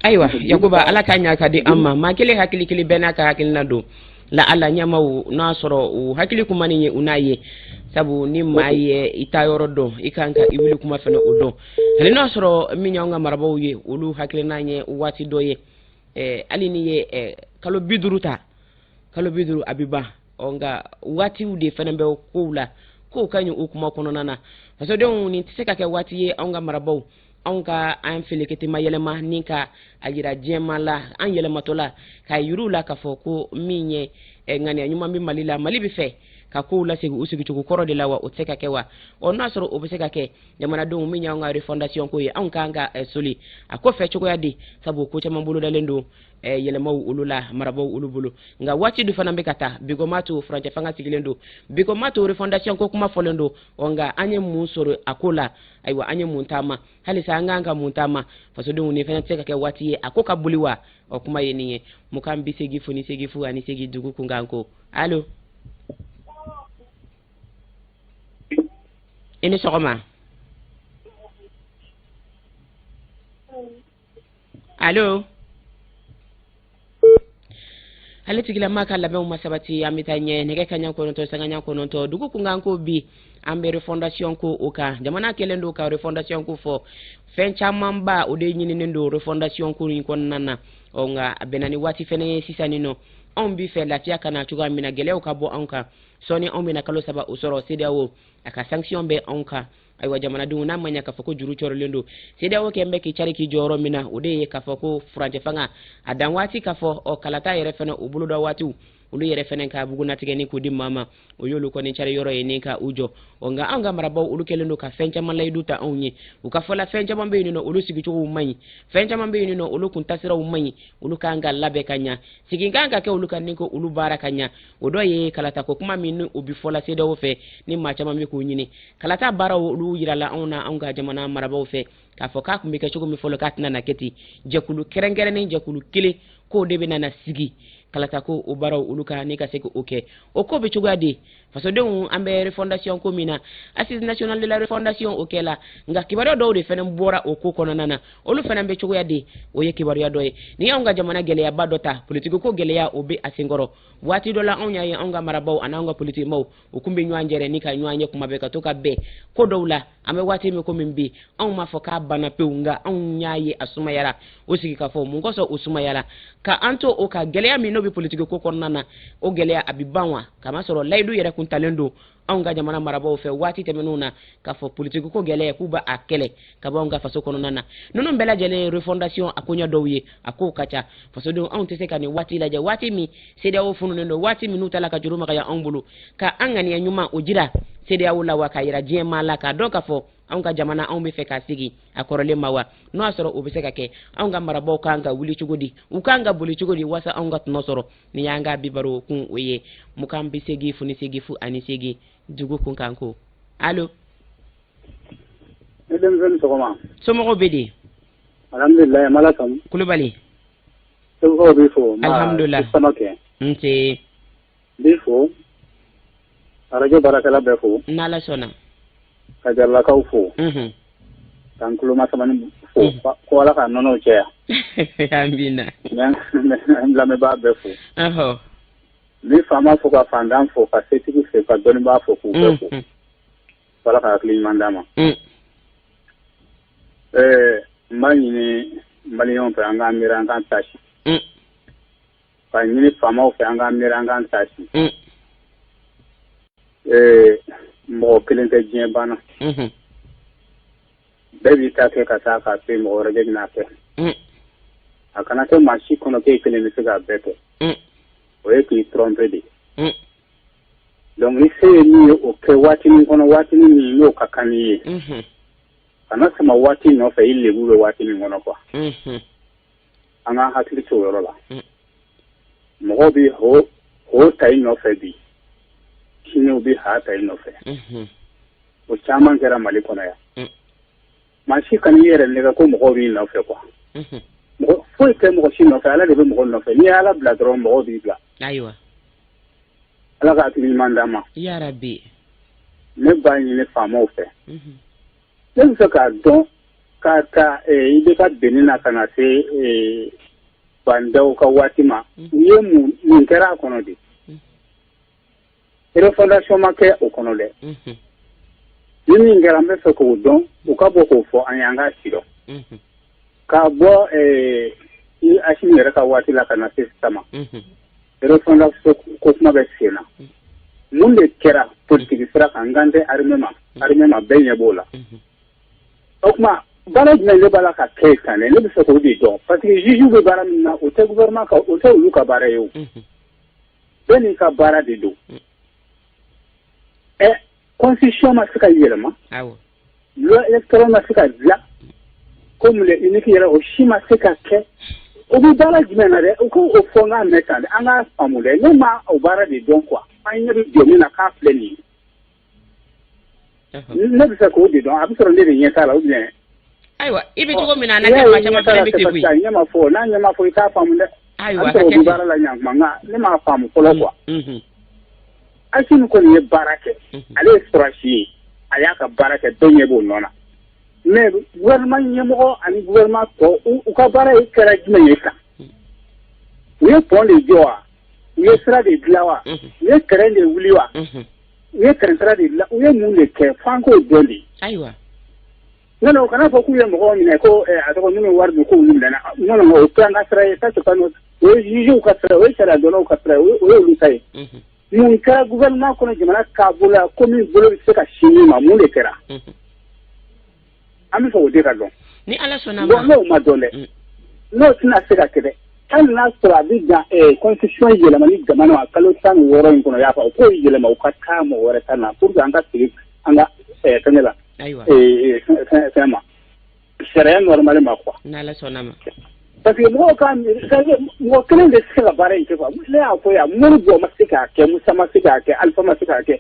Ayiwa Yakuba, Ala k'a ɲa ka di an ma. Maa kelen hakili kelen, bɛɛ n'a ka hakilina don la. Ala ɲɛmaw n'a sɔrɔ u hakili kuma nin ye u n'a ye, sabu ni maa ye i taa yɔrɔ dɔn, i kan ka i wuli kuma fana o dɔn. Hali n'a sɔrɔ min y'anw ka marabaw ye, olu hakilina ye waati dɔ ye, hali ni ye kalo 50 ta, kalo 50 a bɛ ban. Ɔ nka waatiw de fana bɛ kow la, kow ka ɲi o kuma kɔnɔna na. Fasodenw, nin tɛ se ka kɛ waati ye anw ka marabaw, anw ka an feleketema yɛlɛma ni ka a yira diɲɛma la, an yɛlɛmatɔ la k'a yir'u la k'a fɔ ko min ye ŋaniya ɲuman bɛ Mali la, Mali bɛ fɛ ka kow lasegin u sigicogo kɔrɔ de la wa? O tɛ se ka kɛ wa? Ɔ n'a sɔrɔ o bɛ se ka kɛ, jamanadenw, min y'anw ka refondation ko ye, anw k'an ka soli a kɔfɛ cogoya di? Sabu ko caman bolodalen don yɛlɛmaw olu la marabaw olu bolo, nka waati dɔ fana bɛ ka taa. Biko m'a to furancɛ fanga sigilen don, biko m'a to refondation ko kuma fɔlen don. Ɔ nka an ye mun sɔrɔ a ko la? Ayiwa, an ye mun taama halisa? An k'an ka mun taama? Fasodenw, nin fana tɛ se ka kɛ waati ye a ko ka boli wa? Ɔ kuma ye nin ye: 20 0 0 0 8. Dugu kunkan ko. Allo, i ni sɔgɔma. Allo, ale tigilama ka labɛnw ma sabati. An bɛ taa ɲɛ. Nɛgɛ kaɲa 9 sanga ɲa 9. Dugu kunkan ko, bi an bɛ refondation ko o kan. Jamana kɛlen don ka refondation ko fɔ, fɛn camanba o de ɲininen don refondation ko in kɔnɔna na. Ɔ nka a bɛnna ni waati fɛnɛ ye sisan nin nɔ, anw bi fɛ lafiya ka na cogoya min na, gɛlɛyaw ka bɔ anw kan. Sɔɔni anw bɛna kalo 3 o sɔrɔ, CEDEAO a ka sanction bɛ anw kan. Ayiwa jamanadenw, n'a ma ɲɛ k'a fɔ ko juru cɔrɔlen don, CEDEAO kɛn bɛ k'i cari k'i jɔyɔrɔ min na, o de ye k'a fɔ ko furancɛ fanga a dan waati k'a fɔ. Ɔ kalata yɛrɛ fɛnɛ o boloda waatiw, olu yɛrɛ fɛnɛ ka bugunatigɛ ni k'o di maa ma, o y'olu kɔni cari yɔrɔ ye ni ka u jɔ. Ɔ nka anw ka marabaw olu kɛlen don ka fɛn caman layidu ta anw ye. U ka fɔla, fɛn caman bɛ yen nɔ, olu sigicogow man ɲi, fɛn caman bɛ yen nɔ, olu kun tasiraw man ɲi, olu kan ka labɛn ka ɲa, sigin kan ka kɛ olu kan ni ko olu baara ka ɲa. O dɔ ye kalatako kuma min ni o bi fɔla CEDEAO fɛ, ni maa caman bɛ k'o ɲini. Kalata baaraw olu yirala anw na, anw ka jamana marabaw fɛ, k'a fɔ k'a tun bɛ kɛ cogo min fɔlɔ, k'a tɛna na kɛ ten. Jɛkulu kɛrɛnkɛrɛnnen, jɛkulu kelen k'o de bɛ na sigi kalatako o baaraw olu ka ni ka se k'o kɛ. O ko bɛ cogoya di? Fasodenw, an bɛ refondation ko min na, assise nationale de la refondation o kɛla, nka kibaruya dɔw de fɛnɛ bɔra o ko kɔnɔna na, olu fɛnɛ bɛ cogoya di? O ye kibaruya dɔ ye. Ni y'anw ka jamana gɛlɛyaba dɔ ta, politiki ko gɛlɛya, o bɛ a senkɔrɔ. Waati dɔ la, anw y'a ye anw ka marabaw ani anw ka politikimaw, u kun bɛ ɲɔgɔn jɛrɛ ni ka ɲɔgɔn ye kuma bɛɛ, ka to ka bɛn ko dɔw la. An bɛ waati min komi bi, anw m'a fɔ k'a banna pewu, nka anw y'a ye a sumayara. O sigi ka fɔ mun kosɔn o sumayara? Ka an to o ka gɛlɛya min n'o bɛ politiki ko kɔnɔna na, o gɛlɛya a bɛ ban wa? Kamasɔrɔ layidu yɛrɛ kun talen don anw ka jamana marabaw fɛ waati tɛmɛnenw na k'a fɔ politiki ko gɛlɛya, k'u b'a kɛlɛ ka bɔ anw ka faso kɔnɔna na. Ninnu bɛɛ lajɛlen ye refondation a koɲɛ dɔw ye, a kow ka ca. Fasodenw, anw tɛ se ka nin waati lajɛ, waati min CEDEAO fununen don, waati min n'u tala ka juru magaya anw bolo, ka an ŋaniya ɲuman o jira CEDEAO la wa, k'a yira diɲɛ maa la, k'a dɔn k'a fɔ anw ka jamana, anw bɛ fɛ k'a sigi a kɔrɔlen ma wa? N'o y'a sɔrɔ o bɛ se ka kɛ, anw ka marabaw kan ka wuli cogo di, u kan ka boli cogo di walasa anw ka tɔnɔ sɔrɔ? Nin y'an ka bi baro kun, o ye 20 0 8 0 8. Dugu kun kan ko. Allo. Ne denmisɛnnin, sɔgɔma. Somɔgɔw bɛ di? Alhamdulilayi, Mala Samu. Kulubali. Segukaw b'i fo. Alhamdulilah. Samakɛ. Nse. N b'i fo. Arajo baarakɛla bɛɛ fo. N'Ala sɔnna. Ka Jaralakaw fo. Ka n tuloma samani fo. Ko Ala ka nɔnɔw caya. Amina. N lamɛnbaa bɛɛ fo. N bɛ faama fo, ka fantan fo, ka setigi fo, ka dɔnnibaa fo, k'u bɛɛ fo. Ala ka hakili ɲuman d'a ma. N b'a ɲini maliyɛnw fɛ, an k'an miiri, an k'an tasi. Ka ɲini faamaw fɛ, an k'an miiri, an k'an tasi. Mɔgɔ kelen tɛ diɲɛ banna. Bɛɛ b'i ta kɛ ka taa k'a to yen, mɔgɔ wɛrɛ de bɛna kɛ. A kana kɛ maa si kɔnɔ k'e kelen bɛ se k'a bɛɛ kɛ. O ye k'i tromper de. Donc i se ye min ye, o kɛ waati min kɔnɔ, waati min n'o ka kan n'i ye. Kana sama waati nɔfɛ, i lebu bɛ waati min kɔnɔ quoi. An k'an hakili to o yɔrɔ la. Mɔgɔw bɛ ho ho ta i nɔfɛ bi, sini u bɛ ha ta i nɔfɛ. O caman kɛra Mali kɔnɔ yan. Maa si kana i yɛrɛ nɛgɛ ko mɔgɔw b'i nɔfɛ quoi. Mɔgɔ foyi tɛ mɔgɔ si nɔfɛ, Ala de bɛ mɔgɔ nɔfɛ. N'i ye Ala bila dɔrɔn, mɔgɔw b'i bila. Ayiwa. Ala ka hakili ɲuman d'an ma. Yarabi. Ne b'a ɲini faamaw fɛ. Ne bɛ fɛ k'a dɔn. Ka taa IBK benni na ka na se Bah N'Daw ka waati ma, u ye mun kɛra a kɔnɔ de? Refondation ma kɛ o kɔnɔ dɛ. Ni min kɛra, an bɛ fɛ k'o dɔn, u ka bɔ k'o fɔ an ye, an k'a si dɔn. K'a bɔ Assimi yɛrɛ ka waati la ka na se sisan ma, refondation ko kuma bɛ sen na. Mun de kɛra politique sira kan? N kan tɛ armée ma, armée ma, bɛɛ ɲɛ b'o la. O tuma, baara jumɛn de b'a la ka kɛ sisan dɛ? Ne bɛ fɛ k'o de dɔn, parce que juge bɛ baara min na, o tɛ gouvernement ka, o tɛ olu ka baara ye o. Bɛɛ n'i ka baara de don. Ɛ, constitution ma se ka yɛlɛma, loi électorale ma se ka dilan, comme le unique yɛrɛ, o si ma se ka kɛ. O bɛ baara jumɛn na dɛ? U k'o fɔ n k'a mɛn tan dɛ, an k'a faamu dɛ. Ne ma o baara de dɔn quoi. An ɲɛ bɛ jɔ min na k'a filɛ nin ye, ne bɛ fɛ k'o de dɔn. A bɛ sɔrɔ ne de ɲɛ t'a la ou bien? Ayiwa, i bɛ cogo min na, a na kɛ maa caman fana bɛ ten koyi. Ɲɛ ma fɔ, n'a ɲɛ ma fɔ, i t'a faamu dɛ. Ayiwa. A bɛ sɔrɔ o bɛ baara la ɲankuma, nka ne m'a faamu fɔlɔ quoi. Assimi kɔni ye baara kɛ, ale ye sɔrɔdasi ye, a y'a ka baara kɛ, bɛɛ ɲɛ b'o nɔ na. Mais gouvernement ɲɛmɔgɔ ani gouvernement tɔ, u ka baara ye kɛra jumɛn ye kan? U ye pont de jɔ wa? U ye sira de dilan wa? U ye terrain de wuli wa? U ye terrain sira de dilan? U ye mun de kɛ f'an k'o dɔn de? Non, non, kana fɔ k'u ye mɔgɔw minɛ ko a tɔgɔ, minnu ye wari dun, k'olu minɛna. Non, non, o tɛ an ka sira ye, ça c'est pas notre, o ye jugew ka sira ye, o ye sariya dɔnnaw ka sira ye, o ye olu ta ye. Mun kɛra gouvernement kɔnɔ, jamana taabolo la, ko min bolo bɛ se ka sin min ma, mun de kɛra? An bɛ fɛ o de ka dɔn. Ni Ala sɔnna ma. Bon, n'o ma dɔn dɛ, n'o tɛna se ka kɛ dɛ, hali n'a sɔrɔ a bɛ dan constitution yɛlɛmani jamana ma kalo 16 in kɔnɔ, y'a fɔ u k'o yɛlɛma, u ka taa mɔgɔ wɛrɛ ta na pour que an ka segin an ka fɛngɛ la. Fɛn ma sariya normal ma quoi. N'Ala sɔnna ma. Parce que mɔgɔw ka mɔgɔ kelen de tɛ se ka baara in kɛ quoi. Ne y'a fɔ yan, Modibo ma se k'a kɛ, Musa ma se k'a kɛ, Alpha ma se k'a kɛ,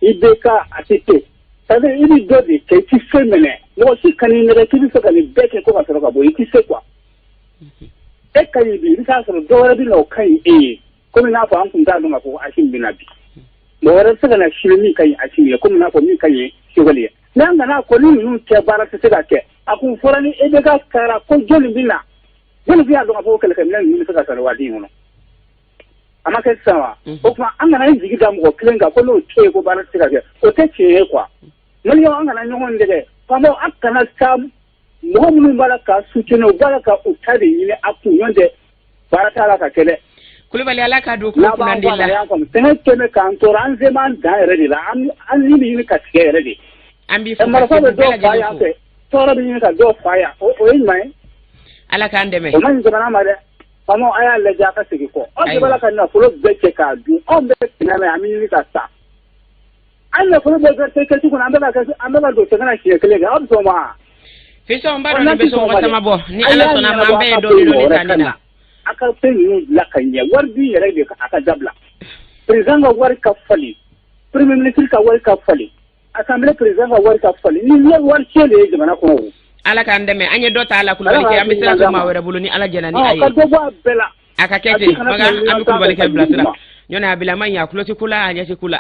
IBK, ATT, c'est à dire i bɛ dɔ de kɛ, i tɛ se minɛ. Mɔgɔ si kan'i nɛgɛ k'i bɛ fɛ ka nin bɛɛ kɛ ko ka sɔrɔ ka bɔ, i tɛ se quoi. E ka ɲi bi, i bɛ taa sɔrɔ dɔ wɛrɛ bɛ na, o ka ɲi e ye. Komi n'a fɔ an tun t'a dɔn k'a fɔ ko Assimi bɛ na bi, mɔgɔ wɛrɛ bɛ se ka na sini min ka ɲi Assimi ye, komi n'a fɔ min ka ɲi Choguel ye. Mais an kana ko ni ninnu kɛ, baara tɛ se ka kɛ. A kun fɔra ni IBK kɛra ko jɔnni bɛ na, jɔnni bɛ y'a dɔn k'a fɔ ko kɛlɛkɛminɛn ninnu bɛ se ka sɔrɔ waati in kɔnɔ? A ma kɛ sisan wa? O tuma, an kana an jigi da mɔgɔ kelen kan ko n'o tɛ yen ko baara tɛ se ka kɛ, o tɛ tiɲɛ ye quoi. Maliyɛnw, an kana ɲɔgɔn nɛgɛ. Faamaw, an kana taa mɔgɔ minnu b'a la ka soutenir, u b'a la ka u ta de ɲini a kun, ɲɔgɔn tɛ baara t'a la ka kɛ dɛ. Kulubali, Ala ka don kulo kunna de la. Sɛgɛn kɛmɛ k'an tɔɔrɔ, an se b'an dan yɛrɛ de la, an ni bɛ ɲini ka tigɛ yɛrɛ de. An b'i fo ka marifa bɛ bɛɛ dɔw fa lajɛlen yan fo. Fɛ tɔɔrɔ bɛ ɲini ka dɔw fa yan, o ye ɲuman ye? Ala k'an dɛmɛ. O ma ɲi jamana ma dɛ. Faamaw, a y'a lajɛ, a ka segin kɔ. Aw de b'a la ka nafolo bɛɛ cɛ k'a dun, anw bɛ sɛgɛn na, an bɛ ɲini ka sa. An nafolo bɛɛ bɛ kɛsu kɔnɔ, an bɛ ka don sɛgɛn na siɲɛ kelen kɛ, aw bɛ sɔn o ma? Fisɔn, n b'a dɔn nin bɛ sɔn sama bɔ. Ni Ala sɔnna ma, an bɛɛ ye dɔɔni dɔɔni ta nin na. A ka fɛn ninnu bila ka ɲɛ, wari dun yɛrɛ de, a ka dabila. Président ka wari ka falen, premier ministre ka wari ka falen, assemblée président ka wari ka falen, ni ye wari tiɲɛ de ye jamana kɔnɔ o. Ala k'an dɛmɛ. An ye dɔ ta a la, Kulubali kɛ, an bɛ sira to maa wɛrɛ bolo ni Ala jɛna ni a ye. Ka dɔ bɔ a bɛɛ la. A ka kɛ ten maga, an bɛ Kulubali kɛ bilasira. Ɲɔnɛ a bila ma ɲɛ, a tulo tɛ ko la, a ɲɛ tɛ ko la,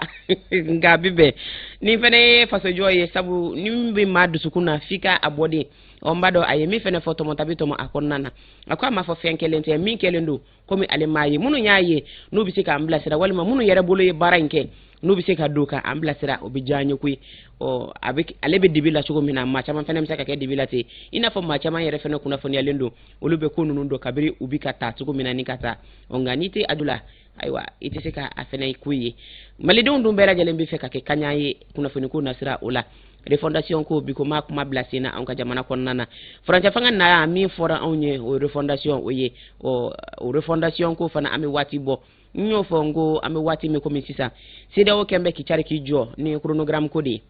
nka a bɛ bɛn. Nin fɛnɛ ye fasojɔ ye, sabu ni min bɛ maa dusukun na, f'i ka a bɔ de. Ɔ, n b'a dɔn a ye min fɛnɛ fɔ, tɔmɔta bɛ tɔmɔ a kɔnɔna na. A ko a ma fɔ fɛn kelen tɛ min kɛlen don, komi ale m'a ye, minnu y'a ye n'u bɛ se k'an bilasira, walima minnu yɛrɛ bolo ye baara in kɛ n'u bɛ se ka don k'an bilasira, o bɛ diya an ye koyi. Ɔ, a bɛ ale bɛ dibi la cogo min na, maa caman fɛnɛ bɛ se ka kɛ dibi la ten, i n'a fɔ maa caman yɛrɛ fɛnɛ kunnafoniyalen don, olu bɛ ko ninnu dɔn kabiri u bɛ ka taa cogo min na ni ka taa. Ɔ, nka n'i tɛ a la, ayiwa, i tɛ se ka a fɛnɛ ko ye. Malidenw dun bɛɛ lajɛlen bɛ fɛ ka kɛ kaɲa ye kunnafoniko nasira o la. Refondation ko bi ko maa kuma bila sen na anw ka jamana kɔnɔna na, furancɛ fanga na min fɔra anw ye, o refondation o ye. Ɔ, o refondation ko fana, an bɛ waati bɔ, n y'o fɔ n ko an bɛ waati min komi sisan, CEDEAO kɛn bɛ k'i cari k'i jɔ ni chronogramme ko de ye.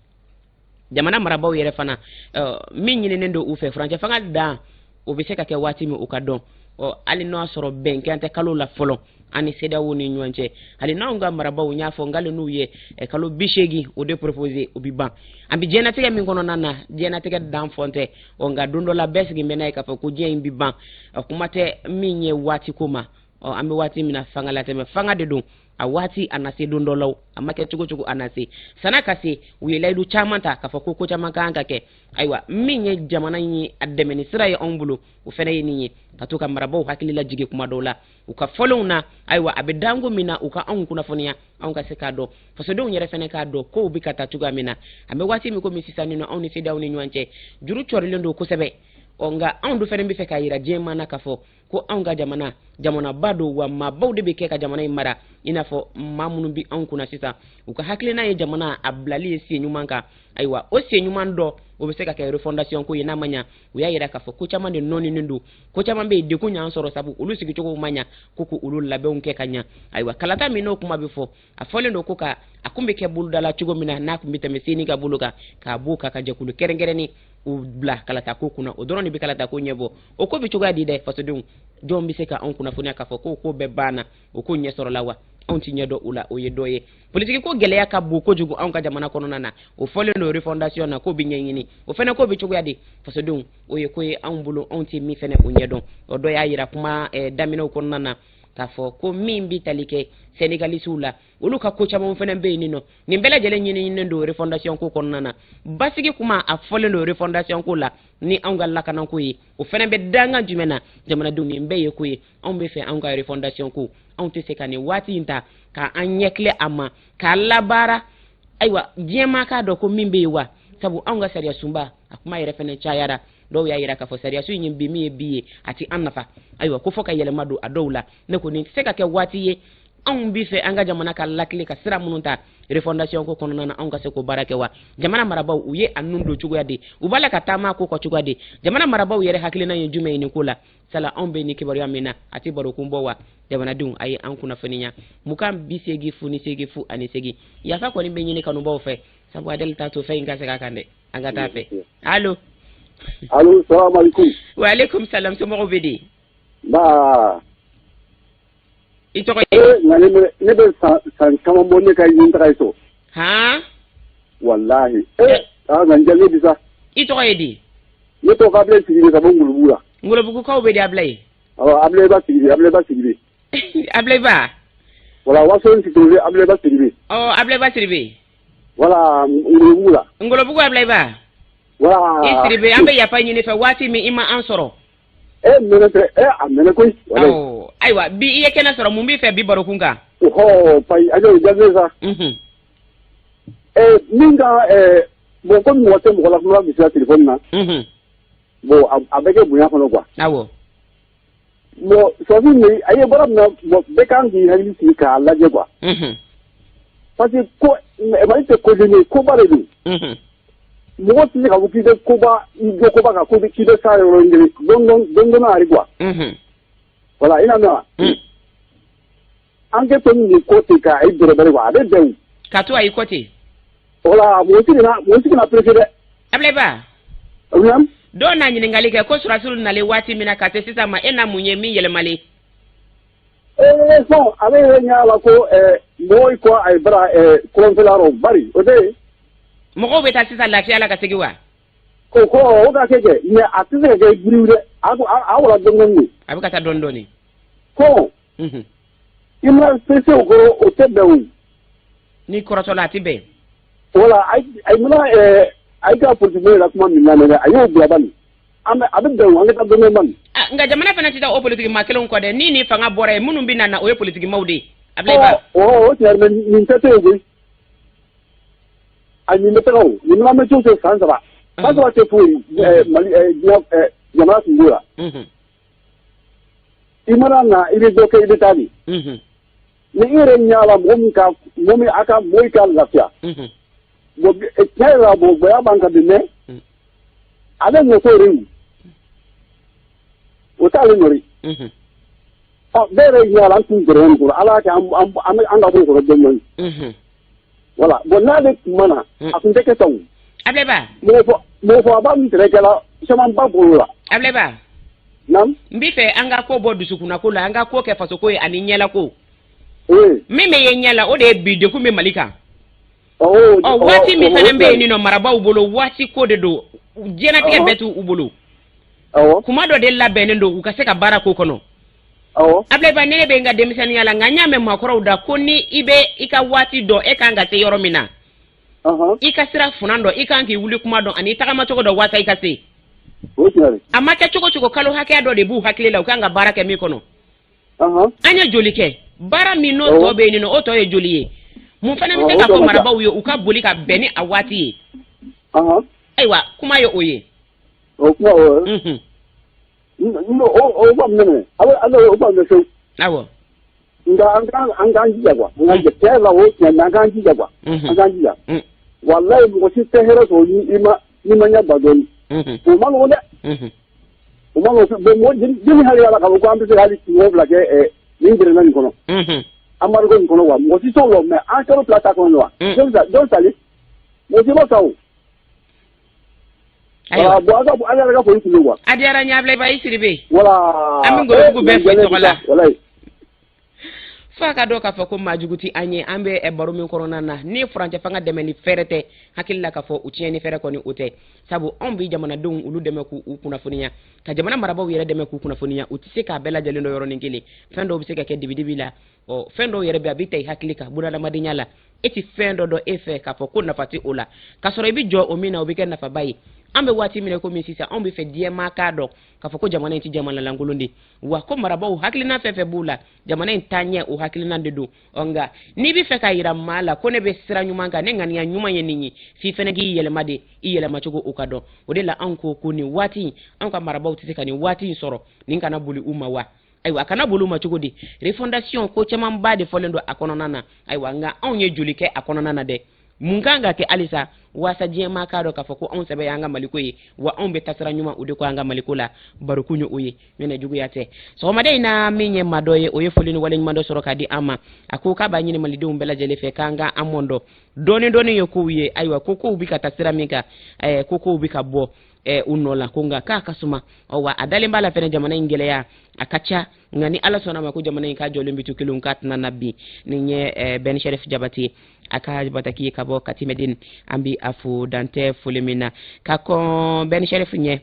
Jamana marabaaw yɛrɛ fana, min ɲininen don u fɛ, furancɛ fanga dan o bɛ se ka kɛ waati min, o ka dɔn. Ɔ, hali n'o y'a sɔrɔ bɛnkan tɛ kalo la fɔlɔ an ni CEDEAO ni ɲɔgɔn cɛ, hali n'anw ka marabaaw y'a fɔ nk'ale n'u ye kalo 80 o de proposé, o bi ban. An bɛ diɲɛnatigɛ min kɔnɔna na, diɲɛnatigɛ dan fɔn tɛ. Ɔ, nka don dɔ la, bɛɛ sigi bɛ n'a ye k'a fɔ ko diɲɛ in bi ban, kuma tɛ min ye waati ko ma. Ɔ, an bɛ waati min na, fanga latɛmɛ fanga de don. A waati a na se don dɔ la, a ma kɛ cogo cogo, a na se. San'a ka se, u ye layidu caman ta k'a fɔ ko ko caman kan ka kɛ. Ayiwa, min ye jamana in ye, a dɛmɛni sira ye anw bolo, o fɛnɛ ye nin ye, ka to ka marabaw hakili lajigin kuma dɔw la u ka fɔlenw na. Ayiwa, a bɛ danko min na, u ka anw kunnafoniya, anw ka se k'a dɔn, fasodenw yɛrɛ fɛnɛ k'a dɔn kow bɛ ka taa cogoya min na. An bɛ waati min komi sisan nin nɔ, anw ni CEDEAO ni ɲɔgɔn cɛ, juru cɔrilen don kosɛbɛ. Ɔ nka anw dun fɛnɛ bɛ fɛ k'a yira diɲɛ na k'a fɔ ko anw ka jamana, jamanaba don wa, maabaw de bɛ kɛ ka jamana in mara, i n'a fɔ maa minnu bɛ anw kunna sisan, u ka hakilina ye jamana a bilali ye sen ɲuman kan. Ayiwa, o sen ɲuman dɔ, o bɛ se ka kɛ refondation ko ye. N'a ma ɲa, u y'a yira k'a fɔ ko caman de nɔɔninen don, ko caman bɛ yen, degun y'an sɔrɔ, sabu olu sigicogow ma ɲa, ko k'olu labɛnw kɛ ka ɲa. Ayiwa, kalata min n'o kuma bɛ fɔ, a fɔlen don ko ka a kun bɛ kɛ bolodala cogo min na, n'a kun bɛ tɛmɛ CENI ka bolo kan, k'a b'o kan, ka jɛkulu kɛrɛnkɛrɛnnen u bila kalata ko kunna, o dɔrɔn de bɛ kalata ko ɲɛbɔ. O ko bɛ cogoya di dɛ? Fasodenw, jɔn bɛ se ka anw kunnafoniya k'a fɔ ko ko bɛɛ banna, o ko ɲɛ sɔrɔla wa? Anw ti ɲɛ dɔn o la. O ye dɔ ye. Politiki ko gɛlɛya ka bon kojugu anw ka jamana kɔnɔna na. O fɔlen don refondation na, k'o bɛ ɲɛɲini, o fɛnɛ ko bɛ cogoya di? Fasodenw, o ye ko ye anw bolo, anw tɛ min fɛnɛ o ɲɛdɔn. O dɔ y'a yira kuma daminɛw kɔnɔna na k'a fɔ ko min bɛ tali kɛ syndicalisiw la, olu ka ko caman fɛnɛ bɛ yen nɔ. Nin bɛɛ lajɛlen ɲininen don refondation ko kɔnɔna na. Basigi kuma, a fɔlen don refondation ko la, ni anw ka lakanako ye, o fɛnɛ bɛ dangan jumɛn na? Jamanadenw, nin bɛɛ ye ko ye anw bɛ fɛ. Anw ka refondation ko, anw tɛ se ka nin waati in ta k'an ɲɛkile a ma k'a labaara. Ayiwa, diɲɛ k'a dɔn ko min bɛ yen wa, sabu anw ka sariya sunba, a kuma yɛrɛ fɛnɛ cayara. Dɔw y'a yira k'a fɔ sariya sun in ye bi min ye bi ye, a ti an nafa. Ayiwa, ko fɔ ka yɛlɛma don a dɔw la. Ne ko nin tɛ se ka kɛ waati ye. Anw bi fɛ an ka jamana ka lakile ka sira minnu ta refondation ko kɔnɔna na, anw ka se k'o baara kɛ wa? Jamana marabaw, u ye a nun don cogoya di? U b'a la ka taama ko kɔ cogoya di? Jamana marabaw yɛrɛ hakilina ye jumɛn ye nin ko la? Sala anw bɛ nin kibaruya min na, a tɛ barokun bɔ wa? Jamanadenw, a ye an kunnafoniya 20 80 0 08. Yafa kɔni bɛ ɲini kanubaw fɛ, sabu Adɛli t'a to fɛn in ka segin a kan dɛ. An ka taa fɛ. Allo? Allo, salaamaaleykum. Waaleykum salam. Somɔgɔw bɛ di? Nba. I tɔgɔ ye? Ee, nka ne bɛ san caman bɔ ne ka ɲin taga ye so. Han? Walahi. Ee, aa, nka n jaabi bi sa. I tɔgɔ ye di? Ne tɔgɔ ko Abilaye Sidibe, ka bɔ Ngolobugu la. Ngolobugukaw bɛ di, Abilaye? Awɔ, Abilaye Ba Sidibe, Abilaye Ba Sidibe. Abilaye Ba? Voilà, Wasolon Sidibe, Abilaye Ba Sidibe. Ɔ, Abilaye Ba Sidibe. Voilà, Ngolobugu la. Ngolobugu, Abilaye Ba. Voilà. I Sidibe, an bɛ yafa ɲini fɛ, waati min i ma an sɔrɔ. E mɛnɛ tɛ, e a mɛnɛ koyi. Awɔ, ayiwa, bi i ye kɛnɛ sɔrɔ, mun b'i fɛ bi barokun kan? Ɔhɔ, payi, a y'o jaabi sa. Min ka bon, komi mɔgɔ tɛ mɔgɔ la kuma bisila téléphone na. Bon, a bɛ kɛ bonya kɔnɔ quoi. Bon, sɔrɔsi nin, a ye baara min na, bon, bɛɛ kan k'i hakili sigi k'a lajɛ quoi. Parce que ko Mali tɛ ko den ye, koba de don. Mɔgɔ tɛ se k'a fɔ k'i bɛ koba, i jɔ koba kan, ko k'i bɛ s'a yɔrɔnin kelen don don don don ari quoi. Voilà, i n'a mɛn wa? An kɛ to nin ko ten k'a i bɛrɛbɛrɛ quoi, a bɛ bɛn o. Ka to a y'i kɔ ten. Voilà, mɔgɔ si kana pressé dɛ. Abilaye Ba. Oui. Dɔw n'a ɲininkali kɛ ko sɔrɔdasiw nalen waati min na ka se sisan ma, e na mun ye min yɛlɛmalen? Ee, bon, ale yɛrɛ ɲɛ la ko mɔgɔw ko a ye bara kɔrɔnfɛla rɔ bari o tɛ yen. Mɔgɔw bɛ taa sisan lafiya la ka segin wa? O ko o ka kɛ, mais a tɛ se ka kɛ giriw dɛ, a wala dɔɔnin dɔɔnin de. A bɛ ka taa dɔɔnin dɔɔnin. Ko i mana pressé o kɔrɔ, o tɛ bɛn o. N'i kɔrɔtɔla, a tɛ bɛn. Voilà, a mana a ye ka politique mɔgɔw la kuma min lamɛn dɛ, a y'o bila bani. An bɛ a bɛ bɛn o, an ka taa dɔɔnin dɔɔnin. Nka jamana fana tɛ taa o politiki maa kelenw kɔ dɛ. Ni fanga bɔra yen, minnu bɛ na, o ye politiki maaw de ye. Abilaye Ba. Ɔ, o tiɲɛ, mais nin tɛ to yen koyi. A nin bɛ taga o, nin mana mɛn cogo o cogo, san 3. San 3 tɛ foyi ye Mali diɲɛ jamana kungo la. I mana na, i bɛ dɔ kɛ, i bɛ taa de. Ni i yɛrɛ ɲɛ la mɔgɔ min ka mɔgɔ min a ka mɔgɔ ka lafiya. Bon, tiɲɛ yɛrɛ la, bon, gɛlɛya b'an kan bi, mais ale nɔ t'o ye o, t'ale nɔ ye. Ɔ, bɛɛ yɛrɛ ɲɛ la, an tun gɛrɛ nin kɔrɔ, Ala y'a kɛ an ka bɔ o kɔrɔ dɔɔnin dɔɔnin. Voilà, bon, n'ale tun ma na, a tun tɛ kɛ tan o. Abilaye Ba. Mɔgɔ fɔ a b'a min tɛrɛ kɛla caman ba bolo la. Abilaye Ba. Naam. N b'i fɛ an ka ko bɔ dusukunnako la, an ka ko kɛ fasoko ye ani ɲɛlako. Oui. Min bɛ ye ɲɛ la, o de ye bi degun bɛ Mali kan. Ɔ, Ɔ, waati min fana bɛ yen nɔ marabaw bolo, waati ko de don, diɲɛlatigɛ bɛɛ t'u bolo. Kuma dɔ de labɛnnen don u ka se ka baara ko kɔnɔ. Awɔ. Ablaye Ba, ne bɛ n ka denmisɛnninya la, nka n y'a mɛn maakɔrɔw da ko ni i bɛ i ka waati dɔn, e kan ka se yɔrɔ min na, i ka sira funan dɔn, i kan k'i wuli kuma dɔn ani i tagamacogo dɔn waasa i ka se. A ma kɛ cogo cogo, kalo hakɛya dɔ de b'u hakili la u kan ka baara kɛ min kɔnɔ. An ye joli kɛ baara min n'o tɔ bɛ yen nɔ, o tɔ ye joli ye? Mun fana bɛ se ka fɔ marabaaw ye u ka boli ka bɛn ni a waati ye? Ayiwa, kuma ye o ye. O kuma o ye. O faamu o faamu fewu. Awɔ. Nka an k'an jija quoi. An k'an jija tiɲɛ la, o tiɲɛ, mais an k'an jija quoi. An k'an jija. Walayi, mɔgɔ si tɛ hɛrɛ sɔrɔ ni ma ɲɛ ba dɔɔni. O ma nɔgɔn dɛ. O ma nɔgɔn. Bon, mɔgɔ jeli hakili la k'a fɔ ko an bɛ se ka hali kungo fila kɛ nin gɛrɛnna nin kɔnɔ. Embargo nin kɔnɔ wa, mɔgɔ si t'o lɔ, mais an kalo 2 t'a kɔnɔ wa. Jɔn sali? Mɔgɔ si ma sa o. Ayiwa. Bon, an yɛrɛ ka foli tun don quoi. A diyara n ye, Ablaye Ba, i Sidibe. Voilà. An bɛ Ngolobugu bɛɛ fo i tɔgɔ la. Walayi. F'a ka dɔn k'a fɔ ko maajugu tɛ an ye. An bɛ baro min kɔnɔna na, ni furancɛ fanga dɛmɛ ni fɛɛrɛ tɛ, hakili la k'a fɔ u tiɲɛ ni fɛɛrɛ kɔni o tɛ, sabu anw bɛ jamanadenw olu dɛmɛ k'u kunnafoniya, ka jamana marabaaw yɛrɛ dɛmɛ k'u kunnafoniya. U tɛ se k'a bɛɛ lajɛlen dɔn yɔrɔnin kelen. Fɛn dɔw bɛ se ka kɛ dibidibi la. Ɔ, fɛn dɔw yɛrɛ bɛ, a bɛ ta i hakili kan bunadamadenya la, e tɛ fɛn dɔ dɔn e fɛ k'a fɔ ko nafa tɛ o la, k'a sɔrɔ i bɛ jɔ o min na, o bɛ kɛ nafaba ye. An bɛ waati min na komi sisan, anw bɛ fɛ diɲɛ maa k'a dɔn k'a fɔ ko jamana in tɛ jamana lankolon de wa, ko marabaaw hakilina fɛn fɛn b'u la, jamana in taa ɲɛ, o hakilina de don. Ɔ, nka n'i bɛ fɛ k'a yira maa la ko ne bɛ sira ɲuman kan, ne ŋaniya ɲuman ye nin ye, f'i fɛnɛ k'i yɛlɛma de, i yɛlɛmacogo o ka dɔn. O de la anw ko ko nin waati in, anw ka marabaaw tɛ se ka nin waati in sɔrɔ, nin kana boli u ma wa. Ayiwa, a kana boli u ma cogo di? Refondation ko camanba de fɔlen don a kɔnɔna na. Ayiwa, nka anw ye joli kɛ a kɔnɔna na dɛ? Mun kan ka kɛ halisa waasa diɲɛ maa k'a dɔn k'a fɔ ko anw sɛbɛ y'an ka maliko ye, wa anw bɛ tasira ɲuman o de ko an ka maliko la? Barokun ye o ye, ɲɔnɛ juguya tɛ. Sɔgɔmada in na, min ye maa dɔ ye, o ye foli ni waleɲuman dɔ sɔrɔ k'a di an ma. A ko k'a b'a ɲini malidenw bɛɛ lajɛlen fɛ k'an ka an mɔndɔ dɔɔni dɔɔni ye kow ye. Ayiwa, ko kow bɛ ka taa sira min kan, ko kow bɛ ka bɔ u nɔ la, ko nka k'a ka suma. Ɔ, wa a dalen b'a la fɛnɛ, jamana in gɛlɛya a ka ca, nka ni Ala sɔnna ma, ko jamana in k'a jɔlen bɛ to kelen, k'a tɛna na bin. Nin ye Ben Sherif Jabate a ka bataki ye ka bɔ Katimɛden. An bɛ a fo dantɛ foli min na ka kɔn Ben Sherif ɲɛ.